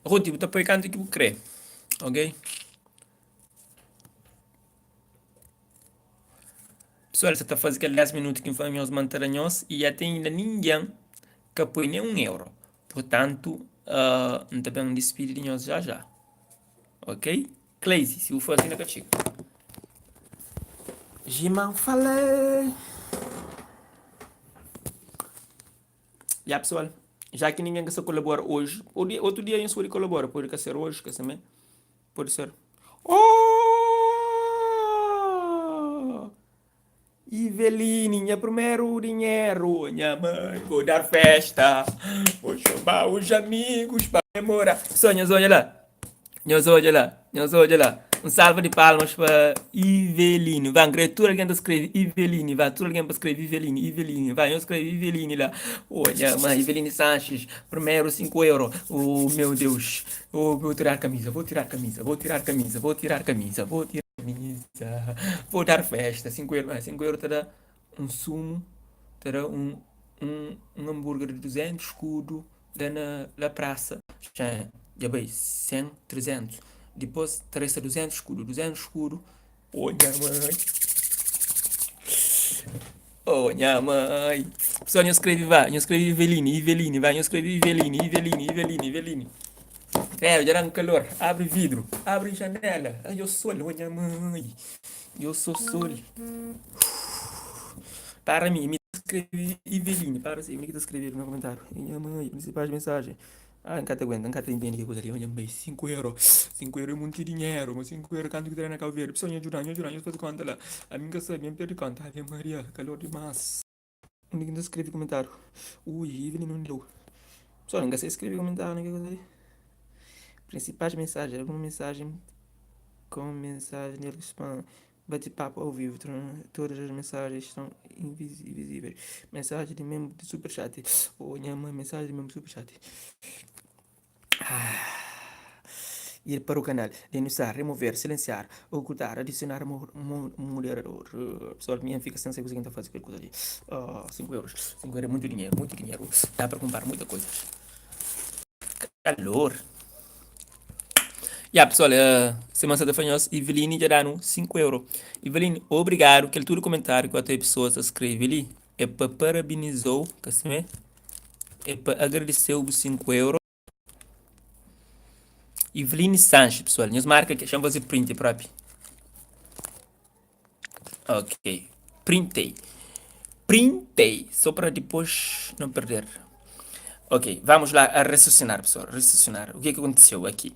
Ruth, bu ta poi kantu ki bu kre, ok? Pessoal, sa ta faze kel 10 minutu ki N fla nhos ma N ta da nhos y ate inda ningen ka poi nen un euro. Purtantu, uh, N ta ben dispidi di nhos já já. Ok? Cleise, si bu faze inda ka txiga. Jiman fala. Ya pessoal. Já ki ningen ka sta kolabora oji, otu dia nhos pode kolabora, pode ka ser oji, ka simé, pode ser. Oh! Iveline, nha primeru dinheru, nha mãe, vou dar festa, vou chamar os amigos pa comemorar. Só nhos odja la, nhos odja la, nhos odja la. Un salva di palmas pa Iveline. Vá, N kre tudu algen ta skrebe Iveline. Vá, tudu algen pa skrebe Iveline, Iveline. Vá, nhos skrebe Iveline la. Oh, nha mãe, Iveline Sanches, primeru 5 euro. Oh, meu Deus. Oh, vou tirar camisa, vou tirar camisa, vou tirar camisa, vou tirar camisa, vou tirar camisa. Vou dar festa. 5 euro, 5 euro ta da um sumo, ta da um, um, um hambúrguer de 200 escudo lá na la praça. Já, já bai 100, 300. Depois ta resta 200 escudo, 200 escudo. Oh, nha mãe. Oh, nha mãe. Pessoal, nhos escreve, vá. Nhos escreve Iveline, Iveline, vá. Nhos escreve Iveline, Iveline, Iveline, Iveline. É, já dá um calor. Abre vidro, abre janela. Ai, eu sou, oh, nha mãe. Eu sou sol. Para mim, me escreve Iveline. Para assim, me que tá escrevendo no comentário. Minha mãe, principais mensagens. Ah, N ka ta aguenta, N ka ta intende ke kuza li. Nha mei, 5 euro, 5 euro é munti dinheru, ma 5 euro kantu ki ta da na Cabo Verde? Pessoal, nha djuda-m, nha djuda-m, nhos faze konta la. Ami N ka sabe, N perde konta. Ave Maria, kalor dimas. Undi ki N ta skrebe komentariu? Ui, Evelyn undi lu? Pessoal, N ka sai skrebe komentariu na ke kuza li. Prinsipais mensajen, alguma mensajen com mensagem de spam. Bate-papo ao vivo, todas as mensagens estão invisíveis. Mensagem de membro de superchat. Oh, minha mãe, mensagem de membro de superchat. Ah. Ir para o canal, denunciar, remover, silenciar, ocultar, adicionar moderador. Pessoal, minha fica sem saber o que está fazendo aquela coisa ali. Oh, 5 euros. 5 euros é muito dinheiro, muito dinheiro. Dá para comprar muita coisa. Calor. Ya pessoal, uh, semana santa foi nós, Eveline já dá-nos 5 euro. Eveline, obrigado, aquele tudo comentário que a pessoa está escreve ali é para parabenizou, que assim é? É para agradecer os 5 euro. Eveline Sanches, pessoal, nós marca aqui, chama fazer print próprio. Ok, printei. Printei, só para depois não perder. Ok, vamos lá a raciocinar, pessoal. Raciocinar. O que é que aconteceu aqui?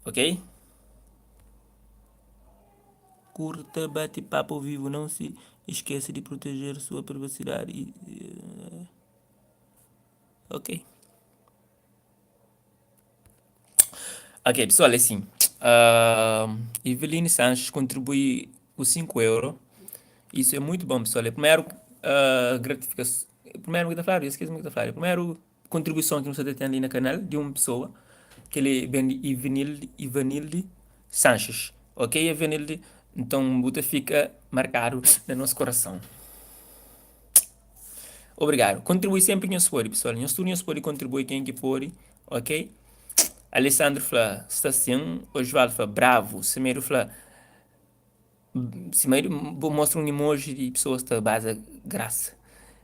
Ok? Curta bate-papo ao vivo. Não se esqueça de proteger sua privacidade. Eh, ok. Ok, pessoal, é assim. Uh, Eveline Sanches contribui com 5 euros. Isso é muito bom, pessoal. É primeiro uh, gratificação. Primeiro que tá falando, esqueci que tá falando. Primeiro contribuição que nós temos ali no canal de uma pessoa que ele vem de Ivanilde, Ivanilde Sanches. Ok, Ivanilde? Então, buta fica marcado no nosso coração. Obrigado. Contribui sempre que nhos pode, pessoal. Nhos tudo nhos pode contribui quem que pode, ok? Alessandro fla, sta sim. Osvaldo fla, bravo. Semedo fla, Semedo mostra um emoji de pessoas ta baza graça.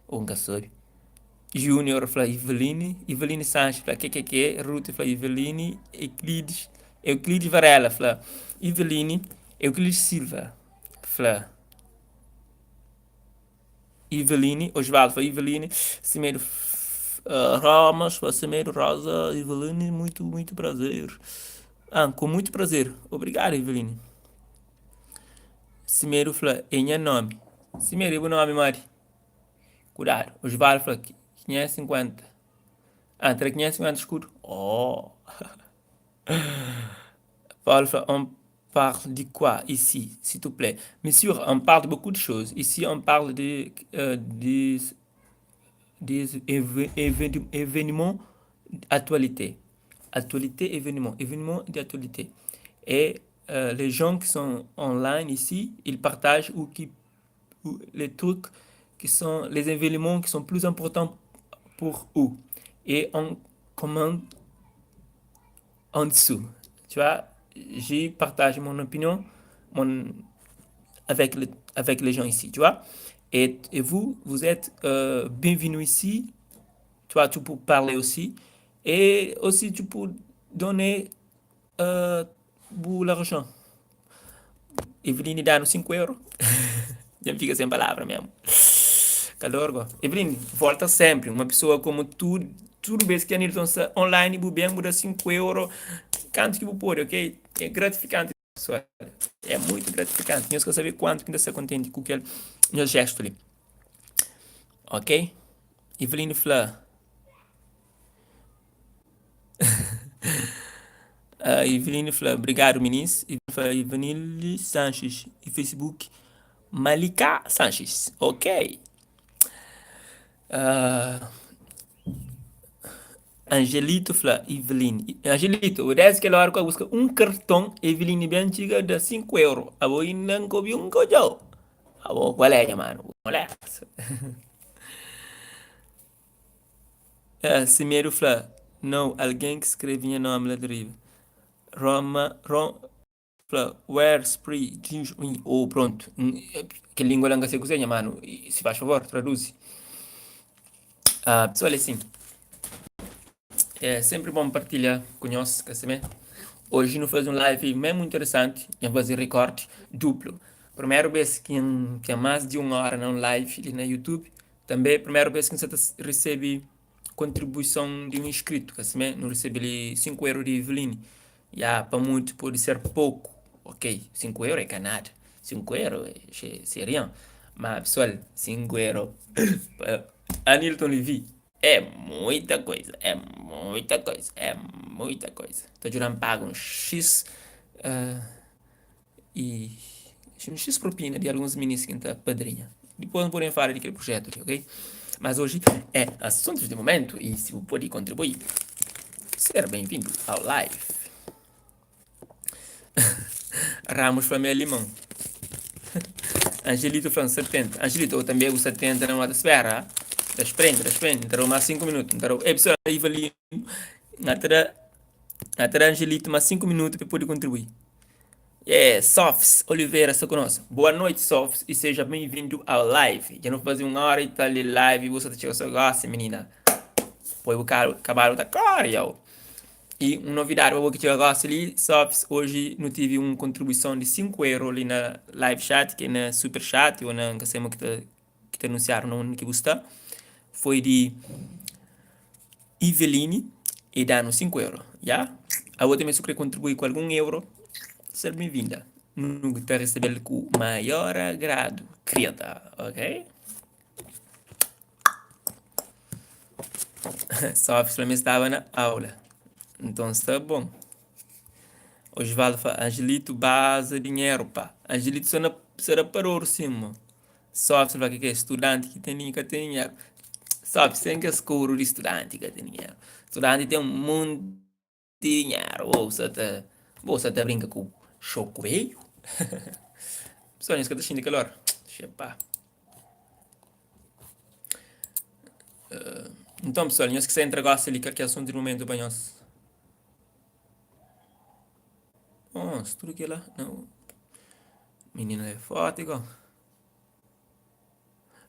Ou nunca sabe. Júnior fla, Eveline. Eveline Sanches fla, que Ruth fla, Eveline. Euclides, Euclides Varela fla, Eveline. Euclides Silva fla, Eveline, Osvaldo foi Eveline, Semedo uh, Romas, foi Semedo Rosa, Eveline, muito, muito prazer. Ah, com muito prazer. Obrigado, Eveline. Semedo fla, é nha nome. Semedo, é o nome, Mari. Cuidado. Osvaldo fla, 550. Ah, terá 550 escudo. Oh. Paulo fla, on parle de quoi ici, s'il te plaît? Monsieur, on parle de beaucoup de choses. Ici, on parle de, euh, des, des événements d'actualité. Actualité, événement, événement d'actualité. Et euh, les gens qui sont online ici, ils partagent ou qui, ou les trucs qui sont les événements qui sont plus importants pour eux. Et on commente en dessous. Tu vois, j'ai partagé mon opinion mon, avec, le, avec les gens ici, tu vois. Et, et vous, vous êtes euh, bienvenus ici. Tu vois, tu peux parler aussi. Et aussi, tu peux donner euh, l'argent. Eveline dá-nos 5 euros. Já fica sem palavra mesmo. Kalor go. Evelyn, volta sempre. Uma pessoa como tu, tudo vez que Anilton sta online, bu bem, bu dá 5 euro, kantu ki bu pode, ok? É gratificante, pessoal. É muito gratificante. Nhos ka sabe quanto que nta sta contente ku kel nhos gesto li. Ok? Evelyn fla. Uh, Eveline fla, obrigado minis. Eveline fla, Eveline Sanches. E Facebook, Malika Sanches. Ok. Uh, Angelito fla, Eveline. Angelito, desde aquela hora que eu busca um cartão, Eveline bem antiga, dá 5 euros. A vou ainda não comi um cojão. A vou, qual é, mano? Qual é? Eh, Semedo fla, Nau, algen ki skrebe nha nomi la di riba. Roma, Ro, fla, Where spri, jinju, ui, oh, prontu. Kel lingua la N ka sai kuzê, nha manu. Si faz favor, traduzi. Ah, pesoal, é sin. É senpri bon partilha ku nhos, ka simé? Oji nu faze un live mesmu interesanti, nha faze rikórdi duplu. Primeru bes ki N ten más di un óra na un live li na YouTube. Tanbê, primeru bês ki N sa ta resebe kontribuison di un inscrito, ka simé? Nu resebe li 5 euro di Eveline. Ya, pa muitos pode ser poku, ok, 5 euro é ka nada, 5 euro c'est rien. Ma pesoal, 5 euro pa Anilton Levy é muita coisa, é muita coisa, é muita coisa. Ta djuda-m paga un xis uh, I un xis propina di alguns minis ki N ta padrinha. Dipôs N pode fala di kel projetu li, ok? Mas oji é asuntus di momentu i si bu pode kontribui, ser ben-vindu ao live. Ramos fla mi é limon. Angelito fla N sta tenta. Angelito, ô tanbe bu sta tenta na nota. Spera, da sprenti, da sprenti. N ta da-u más 5 minutu. N ta da-u. Ei, pesoal, Ivalino, N ta da, N ta da Angelito más 5 minutu pa el pode kontribui. Yeah, Sofs Oliveira sta ku nos. Boa noite, Sofs, e seja bem-vindo ao live. Dja nu faze un hora e tal di live e bu sa ta txega so gosi, menina. Poi bu karu, kabalu ta kore, yo. E un novidade pa bo ki txega gosi li, Sofs, hoje nu tive un kontribuison di 5 euro li na live chat, ki é na super chat ou na N ka sei mo ki ta ki ta anunciadu na undi ki bu sta. Foi di Iveline e danu 5 euro ya abo tanbe su kre kontribui ku algun euro ser benvinda nu ta resebel ku maior agradu krida ok Sofi fla mi staba na aula nton sta bon Osvaldo fla Angelito baza dinheru pa Angelito sta na sta na paroru sim mo. Sof fla ke studanti ki ten ka ten dinheru. Sof sen kes koru di studanti ka ten dinheru. Studanti ten monti dinheru. Bo sa ta bo sa ta brinka ku xokueju? Pessoal, nhos ka ta xinti kalor? Xepá. Uh, então, pessoal, nhos ki sa entra gosta li, kal ki é asuntu di momentu pa nhos? Oh, tudo que lá. Não. Menina é forte, go.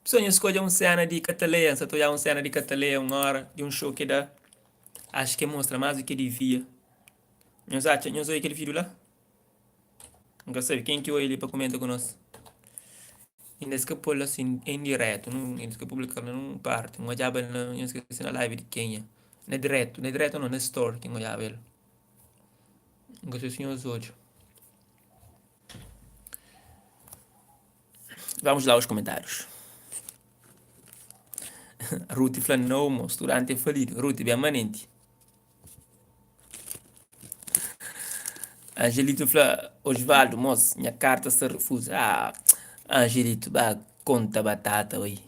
Pessoal, nhos skodja un sena di Cataleya. N sa ta odja un sena di Cataleya un hora di un show ki da. Acho ki mostra mais do ki devia. Nhos atxa, nhos odja kel vídeo lá? N ka sabe ken ki odja li pa komenta ku nos. Inda es ka pô-l asin en diretu, nun, es ka publika-l na nun parti. N odjaba el na, nhos skese na live di kenha. Na diretu, na diretu no, na story ki N odjaba el. N ka sabe si nhos odja. Vamos lá aos comentários. Ruth fla no, mo, estudante é falido. Ruth, bem manente. Angelito fla, Osvaldo, moço, minha carta se refusa. Ah, Angelito, ba conta batata, oi.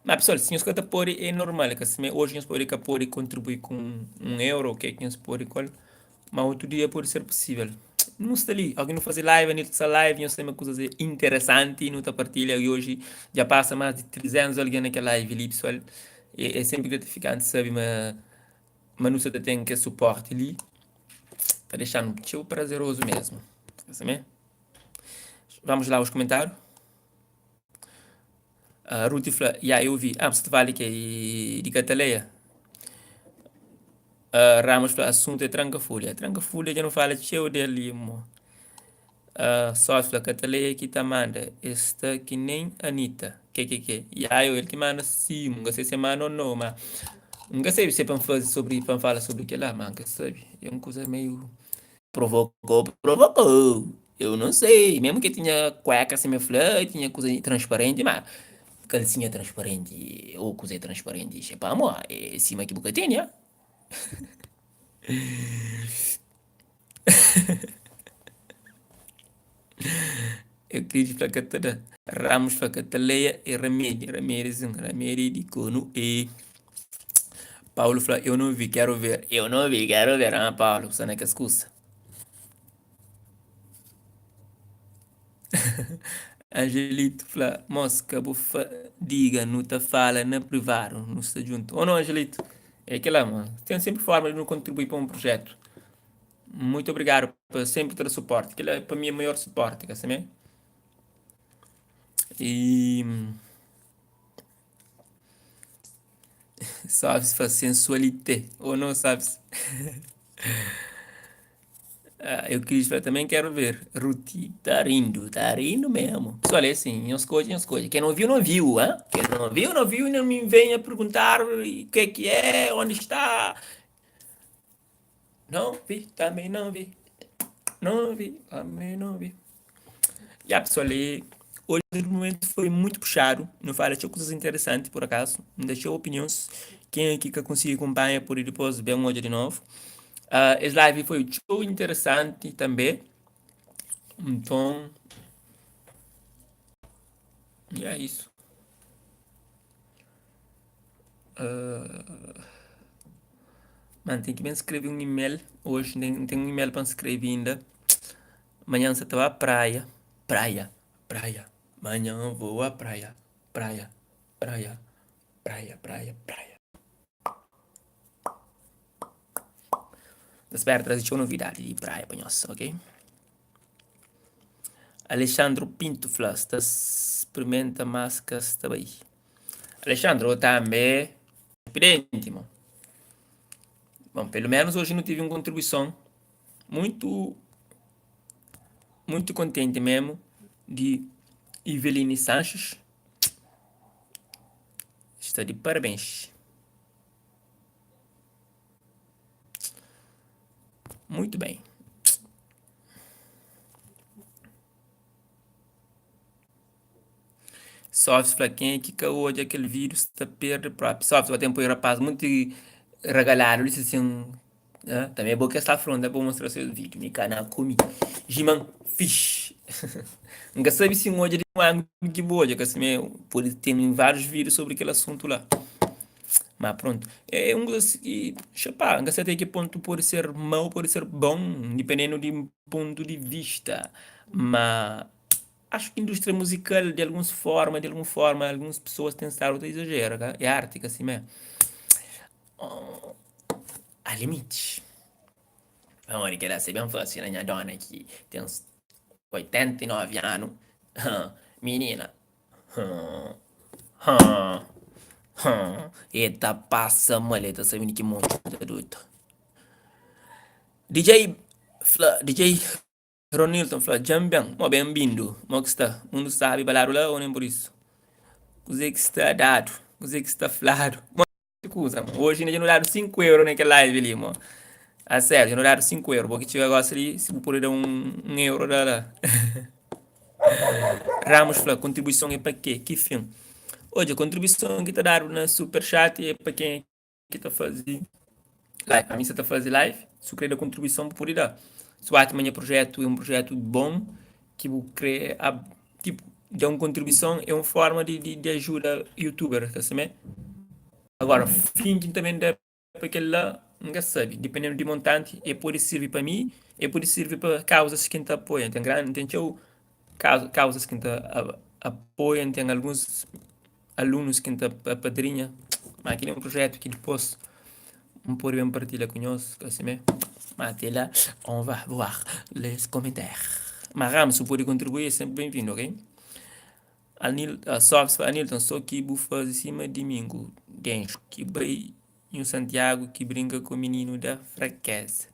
Má pesoal, si nhos ka ta pode, é normal, ka simé. Oji nhos pode ka pode kontribui ku un euro, o ke ki nhos pode ku el, má otu dia pode ser pusível. Nu sta li, óki nu faze live, nu sta live, nhos tem kuzas interesanti, nu ta partilha i oji dja pasa más di 300 algen na kel live li, pesoal. É, é senpri gratifikanti sabe ma ma nu sta ta ten kes suporti li, ta dexa-nu txeu prazerozu mesmu. Ka simé? Vamos lá aos comentários. Uh, Ruth fla, ya, eu vi. Ah, você fala que é de Cataleia. Uh, Ramos fla, assunto é tranca-folha. Tranca-folha já não fala cheio dele, mo. Sófi fla, Kataleia ki ta manda, es sta ki nen Anita. Kekeke. Ya yo, el ki manda sim, N ka sabe si el manda o no, ma N ka sabe si é pa N faze sobri, pa N fala sobri kel-la, ma N ka sabe. É un kuza meiu. Provokau, provokau. Eu não sei. Mesmo que tinha cueca, assim me fla, tinha kuza transparente, ma kalsinha transparente ou kuza transparente, xe pa mo, é sima ki bu ka tene, ah. Euclides fla ka ta da. Ramos fla ka ta leia é ramedi, ramedi sim, ramedi di konu e. Paulo fla eu não vi, quero ver. Eu não vi, quero ver. Ah, Paulo, sta na kes kusa. Angelito fla, mos ka bu fadiga, nu ta fala na privadu, nu sta djuntu. Ou não, Angelito? É kela, mano. Ten sempre forma di nu kontribui pa un projetu. Muito obrigado pa sempre ta da suporte. Kela pa mi é maior suporte, ka sime? E sabes faz sensualité ou não sabes? Ah, eu quis falar, também quero ver. Ruth tá rindo, tá rindo mesmo. Pessoal, é assim, nhos coisa, nhos coisa. Quem não viu, não viu, hein? Quem não viu, não viu e não me venha perguntar o que é que é, onde está. Não vi, também não vi. Não vi, também não vi. Ya, pessoal, e hoje o momento foi muito puxado. Não fala tinha coisas interessantes, por acaso. Não deixou opiniões. Quem aqui que conseguir acompanha, por depois ver um hoje de novo. Esse live foi show interessante também. Então, e é isso. Man, ten ki ben skrebe un email oji, N ten un email pa N skrebe inda. Manhan N sa ta ba praia, praia, praia. Manhan vou a praia, praia, praia, praia, praia, praia. Ta spera traze txeu novidadi di praia pa nhos, ok? Alexandro Pinto fla, sta sprimenta mas ka sta bai. Alexandro, tambe pidenti, mo. Bom, pelo menos hoje não tive uma contribuição muito muito contente mesmo de Eveline Sanches. Está de parabéns. Muito bem. Sofs fla kenha ki ka odja kel vídeo sta perde propi. Sofs ba ten poi rapaz munti ragaladu li si sin tambe bo ke sta afronta pa mostra ses vídeo mi ka na kumi. Jiman fix. N ka sabe si N odja di un ángulo ki bu odja ka sime pode ten várius vídeo sobri kel asuntu la. Ma pronto, é un kuza ki xapá, N ka sabe até ki pontu pode ser mau, pode ser bon, dipendendo di pontu di vista. Ma Acho ki indústria muzikal di alguns forma, di algun forma, alguns pesoas ten stadu ta izajera, ka? É arti ka simé. Há limites. Pamodi kel-la se ben fasi na nha dona ki ten 89 anu, minina, e ta pasa mal, e ta sabe di ki moku ta duta. DJ fla, DJ Ronilton fla, Dja-m ben. Mo ben-bindu. Mo ki sta? Mundu sabi baladu la ô nen pur isu? Kuzê ki sta dadu? Kuzê ki sta fladu? Monti kuza, mo. Oji inda dja nu dadu 5 euro na kel live li, mo. A sériu, dja nu dadu 5 euro. Bo ki txiga gosi li, si bu pode da un euro, da la. Ramos fla, Kontribuison é pa kê? Ki fin? Odja, kontribuison ki ta dadu na superchat é pa kenha ki ta faze live. Ami sa ta faze live, si bu kre da kontribuison bu pode da. Si bu atxa ma nha projetu é un projetu bon ki bu kre tipo da un kontribuison é un forma di di ajuda youtuber, ta sime? Agora fin ki N ta ben da pa kel la N ka sabe, dipendendu di montanti e pode sirbi pa mi, e pode sirbi pa kauzas ki N ta apoia. N ten grandi, N ten txeu kauzas ki N ta apoia, N ten alguns alunus ki N ta apadrinha, ma kel-li é un prujétu ki dipôs N pode ben partilha ku nhos, ka simé? Ma até la, on va voir les commentaires. Ma Ramos, si bu pode kontribui, é sénpri ben-vindu, ok? Anil, Sófis fla, Anilton, sô ki bu faze sima Dimingu Denxu, ki bai Nhu Santiagu ki brinka ku mininu da frakéza.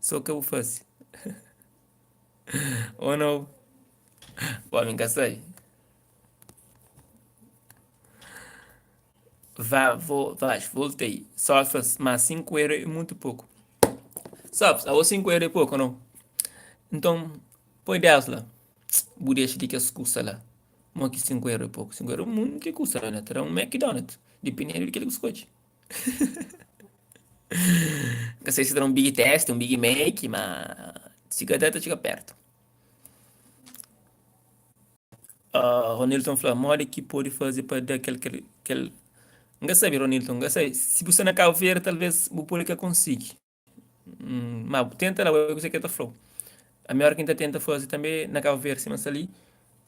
Sô ka bu faze. Ou nau? Bo mi ka sabe. Vá, vou, vais, voltei. Sofas, mas 5 euro é muito pouco. Sofas, abo 5 euro é pouco, não? Então, põe 10 lá. Bu deixa de kes kusa lá. Mo ki 5 euro é pouco. 5 euro é muito kusa, né? Te dá um McDonald's, dependendo de kel ki bu skodje. Ka sei si ta da un Big Tasty, un Big Mac, ma si ka da ta txiga pertu. Uh, Ronilton fla, modi ki pode faze pa da kel kel kel. N ka sabe, Ronilton, n ka sabe. Si bu sta na Cabo Verde, talvez bu pode ka konsigi. Ma bu tenta la, obi kuzê ki el ta fla-u. Ami óra ki N ta tenta faze tanbê na Kabu Verdi sima N sta li,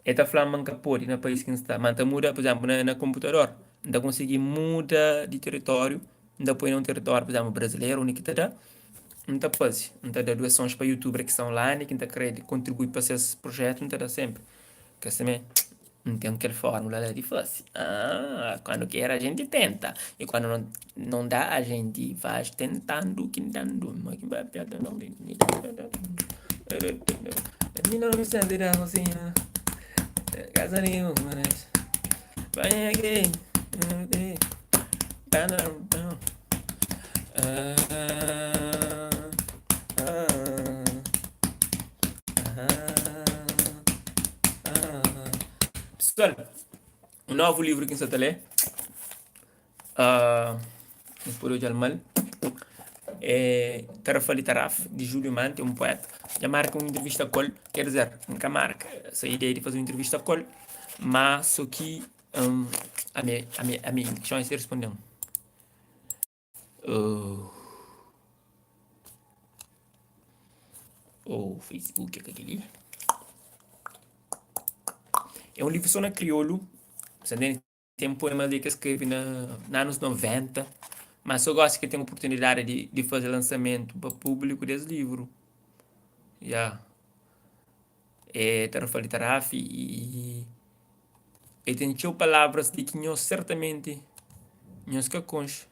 el ta fla-m ma N ka pode na país ki N sta. Ma N ta muda, pur izénplu, na konputador, N ta konsigi muda di teritóriu, N ta poi na un teritóriu, pur izénplu, brazileru, undi ki ta da, N ta faze. N ta da duasons pa youtuber ki sta online, ki N ta krê kontribui pa ses prujétu, N ta da sénpri. Ka simé, N ten kel fórmula la di fase. Ah, quando quer a gente tenta. E quando não, não dá, a gente vai tentando, quintando. Pessoal, um novo livro ki N sa ta lê, uh, nhos pode odja-l mal, é Tarrafal di Tarraf, di Júlio Mante, un poeta. Dja marka un entrevista ku el, ker dizer, N ka marka esa ideia di faze un entrevista ku el, má so ki um, ami, ami, ami, txon es responde-m. Oh. Oh, Facebook é kel li. É um livro só na crioulo. Você entende? Tem um poema ali que eu escrevi na, na anos 90. Mas eu gosto que tem oportunidade de, de fazer lançamento para público desse livro. Yeah. É Tarrafal de Tarraf e e ten txeu palavras di ki nhos sertamenti nhos ka konxe.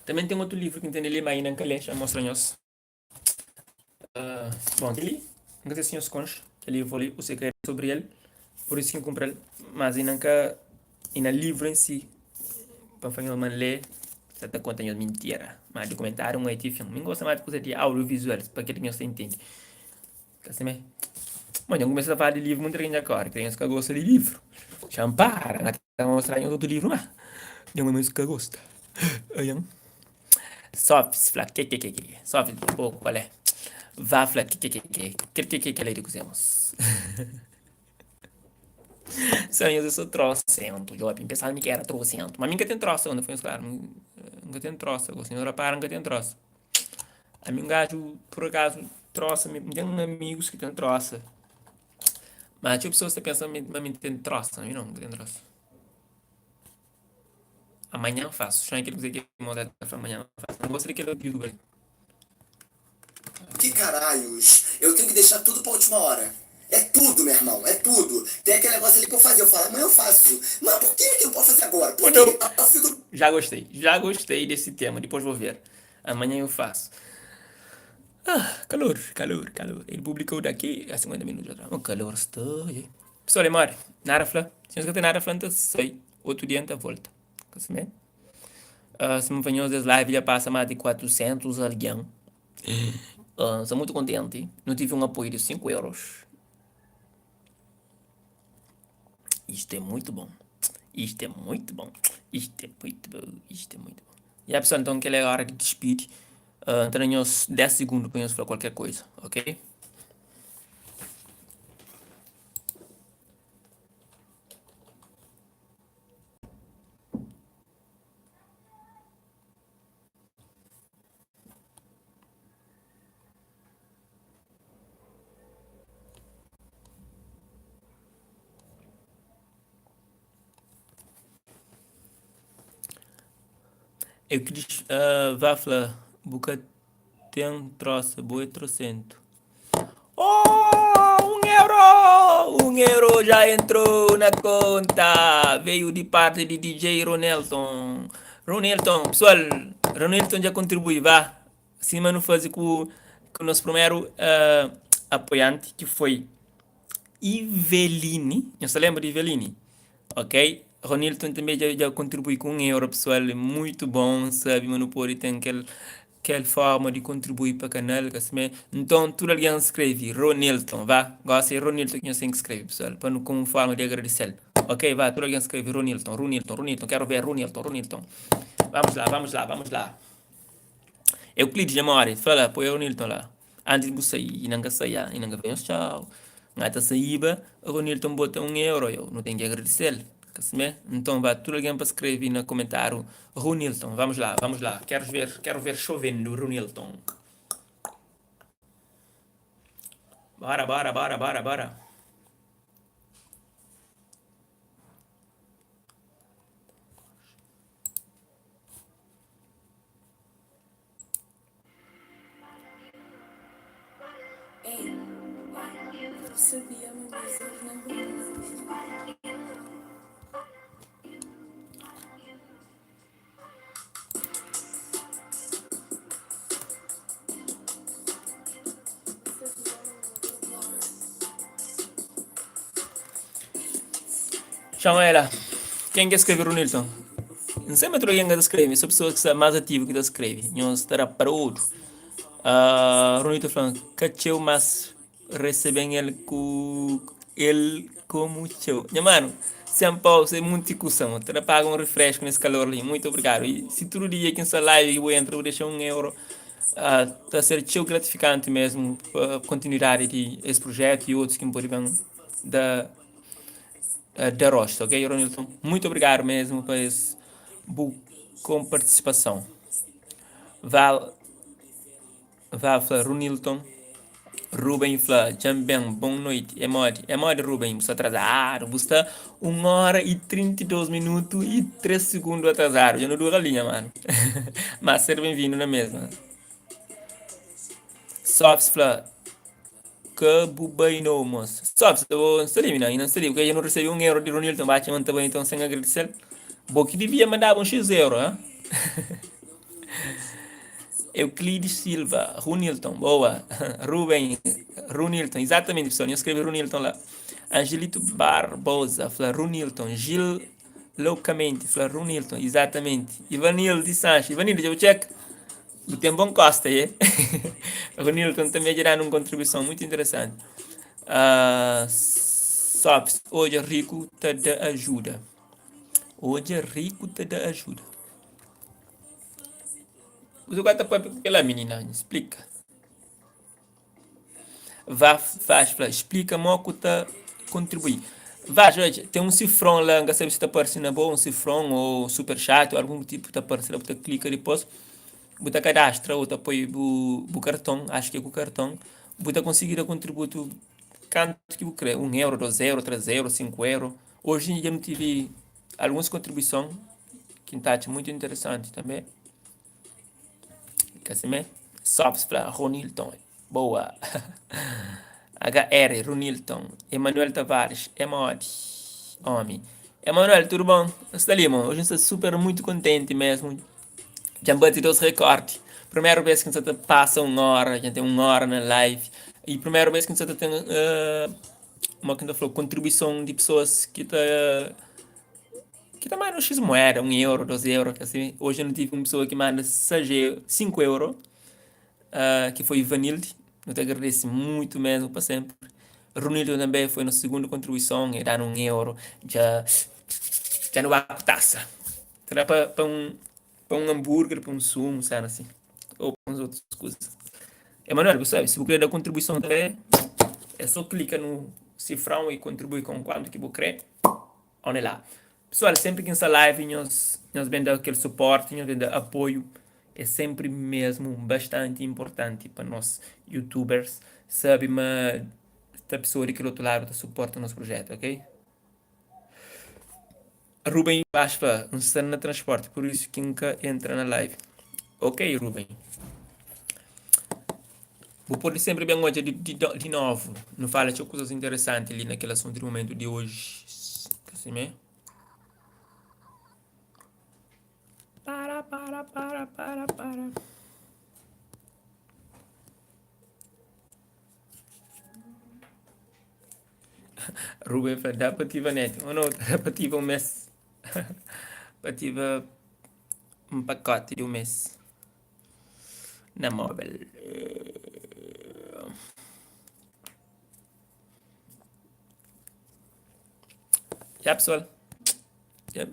Tanbê ten otu livru ki N tene li, má inda N ka lé, xa N mostra nhos. Uh, bon, kel li, N ka se si nhos konxe kel livru li, O Segredo Sobre El, pur isu ki N kunpra-l, mas inda N ka, inda livru en si, pa N fla nhos ma N lé, sa ta konta nhos mintira. Má dokumentáriu N oja ti fin. Mi N gosta más di kuza di audiovisual, pa kel ki nhos ta intende. Ka simé. Bon, dja N kumesa ta fala di livru, munti algen dja kóre, kre nhos ka gosta di livru. Xa N para, N ta mostra nhos otu livru má. Nha mãe nhos ka gosta. Aian. Sofis fla kekekeke. Sofis, bo kualé? Vá fla kekekeke. Kel kekeke la é di kuzê, mos? Só nhos é só trosentu. Djobe, N pensaba mi ki era trosentu. Ma mi N ka ten trosa, N fla nhos klaru, N ka ten trosa. Gosi nhos rapara, N ka ten trosa. Ami un gaju, pur akazu, trosa, mi ten amigus ki ten trosa. Ma txeu pesoas ta pensa ma mi ten trosa, mi non, N ka ten trosa. Amanhan fasu, xon é kel kuze ki Mozart ta fla amanhan fasu. N gosta di kel otu youtuber li. Que caralhos, eu tenho que deixar tudo pra última hora. É tudo, meu irmão, é tudo. Tem aquele negócio ali pra eu fazer, eu falo, amanhã eu faço. Mas por que que eu posso fazer agora? Por quê? Eu fico Já gostei, já gostei desse tema, depois vou ver. Amanhã eu faço. Ah, calor, calor, calor. Ele publicou daqui a 50 minutos atrás. O calor está. Pessoal, é mori. Nada fla. Se não tem nada fla, então sai. Outro dia então volta. Assim mesmo. Uh, se me fanhos desse live já passa mais de 400 alguém. Uh, sou muito contente. Não tive um apoio de 5 euros. Isto é muito bom. Isto é muito bom. Isto é muito bom. Isto é muito bom. E a pessoal, então, que é a hora de despedir. Uh, então, nós 10 segundos para nós falar qualquer coisa, ok? Eu quis uh, vá fla, bu ka ten trosa, bo é trosentu. Oh, um euro! Um euro já entrou na conta! Veio de parte de DJ Ronelton. Ronelton, pessoal, Ronelton já contribui, vá. Sima nu faze ku. ku nos primeru uh, apoianti ki foi Iveline. Nhos ta lembra di Iveline? Ok? Ronilton tanbe dja, dja kontribui ku un euro, pesoal. É muito bom sabe ma nu pode ten kel kel forma di kontribui pa kanal, ka simé? Nton, tudu algen skrebe Ronilton, vá. Gosi é Ronilton ki nhos ten ki skrebe, pesoal, pa nu komu forma di agradese-l. Ok, vá, tudu algen skrebe Ronilton, Ronilton, Ronilton, quero ver Ronilton, Ronilton. Vamos lá, vamos lá, vamos lá. Euclides dja more, fla la, poi Ronilton la. Antis bu sai, i nan ka sai, ah, i nan ka fla nhos txau. Nga ta saiba, Ronilton bota un euro, yo, nu ten ki agradese-l. Ka simé? Nton, vá, tudu algen pa skrebe na komentáriu Ronilton. Vamos lá, vamos lá. Quero ver, quero ver chovendo Ronilton. Bora, bora, bora, bora, bora. Txoma ela. Ken ki skrebe Ronilton? N sai ma tudu algen ka ta skrebe, so pesoas ki sta más ativu ki ta skrebe. Nhos ta da para odu. Uh, Ronilton fla, ka txeu, mas reseben el ku el komu txeu. Nha manu, sen pausa é munti kusa, mo. Ta da paga un refresku nes kalor li. Muito obrigadu. I si tudu dia ki N sta live ki bu entra bu dexa un euro, uh, ta ser txeu gratifikanti mesmu pa kontinuidadi di es projetu i otus ki N pode ben da da rosta, ok Ronilton? Muito obrigado mesmo pa es bu comparticipação. Val Val fla Ronilton, Ruben fla djam ben, bom noite. É modi? É modi Ruben, bu sta atrasado, bu sta 1 hora e 32 minuto e 3 segundo atrasado. Dja nu dura li nha mano. Mas ser bem-vindo na mesma. Sofs fla Ka bu bai no mos. Stop, bo nsta li mina, inda nsta li, porque dja nu recebi 1 euro di Ronilton, ba txema nta bai então sem agradecel. Bo ki devia mandaba um X euro, ha? Euclides Silva, Runilton, boa. Ruben, Runilton, exatamente pessoal, nhos escreve Runilton lá. Angelito Barbosa, fla Runilton, Gil Loucamente, fla Runilton, exatamente. Ivanilde Sanches, Ivanilde, dja bu check? Bu ten bon kosta, e? Ronilton tanbe dja da-nu un kontribuison mutu interesanti. Uh, Sofs, odja riku ta da ajuda. Odja riku ta da ajuda. Bu ka ta papia ku kila, minina? Splika. Vaz fla, Splika mo ku ta kontribui. Vaz, odja, ten un sifron la, N ka sabe si ta parse na bo, un sifron o super chat o algun tipu ta parse la, bu ta klika dipos bu ta kadastra o ta poi bu bu karton, axu ki é ku karton, bu ta konsigi da kontributu kantu ki bu kre, un euro, dos euro, tres euro, sinku euro. Oji dja nu tivi alguns kontribuison ki N ta atxa mutu interesanti tanbe. Ka simé? Sobs fla Ronilton. Boa. HR Ronilton. Emanuel Tavares. É modi? Homi. Emanuel, tudo bom? Sta li, mo. Hoje N sta super muito contente mesmo. Dja N bati dos recorde. Primeiro vez que N sta ta passa 1 hora, dja N ten 1 hora na live. E primeiro vez que N sta ta ten, uh, mo ki N ta fla, contribuição di pessoas ki ta Ki ta manda un X moeda, 1 euro, 2 euro, ka si. Oji nu tive un pessoa ki manda 6 5 euro, uh, ki foi Ivanilde. Nu ta agradese muito mesmo pa sempre. Ronildo também foi nosso segundo contribuição, e dá-nos 1 euro. Já, já nu ba ku taça. Ta dá pa, pa um, pa um hambúrguer, pa um sumo, cena assim. Ou pa uns outras coisas. Emanuel, bu sabe, se bu quer dar contribuição também, é só clica no cifrão e contribui com quanto que bu quer. Olha lá. Pessoal, sempre que nsa live nhos, nhos ben da kel suporte, nhos ben da apoio. É sempre mesmo bastante importante pa nós youtubers sabe ma ta pessoa di kel outro lado ta suporta nos projeto, ok? Ruben Vaz fla, N sta na transporte, por isso ki N ka entra na live. Ok, Ruben. Bu pode sempre ben odja di, di, di novu. Nu fala txeu kuzas interesanti li na kel asuntu di momentu di oji. Ka simé? Para, para, para, para, para. Ruben fla, dá pa tiva net. Oh no, dá pa tiva um mês. Pa tiva um pacote de um mês na móvel. Ya pessoal,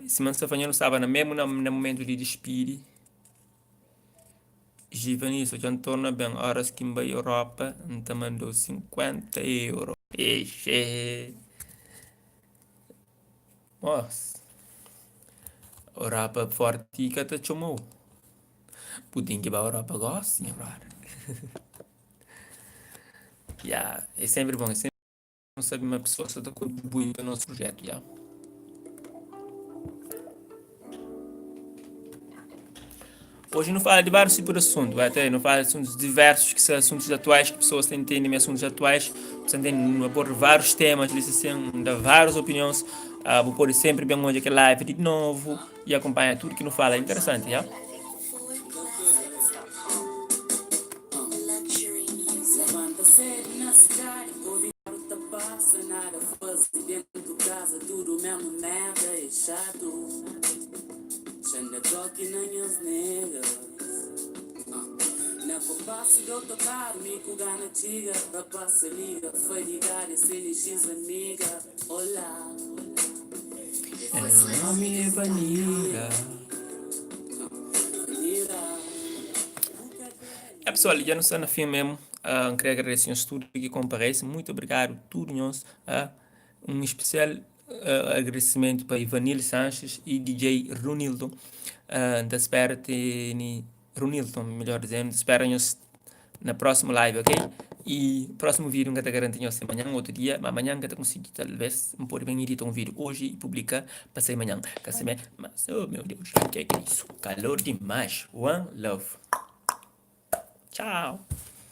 sima N sta fla nha nu staba na mesmu na momentu di dispidi. Givanilson dja N torna ben óras ki N bai Europa N ta manda-u 50 euro. Ixi Mos Europa forti ka ta txoma-u Bu ten ki ba Europa gosi nha brother. Ya, é senpri bon, é senpri bon sabe ma pesoas sta ta kontribui pa nos projetu, ya. Hoje nu fala di várius tipu di asuntu, até nu fala di asuntus diversus ki sa asuntus atuais ki pessoas ta intende ma asuntus atuais, ta intende, nu aborda várius temas li sin, da várius opinions, uh, bu pode sempre ben odja kel live di novu e acompanha tudo ki nu fala, interesante, ya. Nome é Vanilla. É pessoal, já não está na fim mesmo. Uh, queria agradecer nhos tudo que comparece. Muito obrigado, tudo nhos. Uh, um especial uh, agradecimento para Ivanil Sanches e DJ Runildo. Uh, da espera te Runilton, melhor dizendo, espera nhos na próximo live, ok? E próximo vídeo nka ta garanti nhos se manhã outro dia, mas manhã nka ta consegui talvez, n pode bem edita um vídeo hoje e publica pa sai manhã, ka se me, mas oh meu Deus, que é isso? Calor demais. One love. Tchau.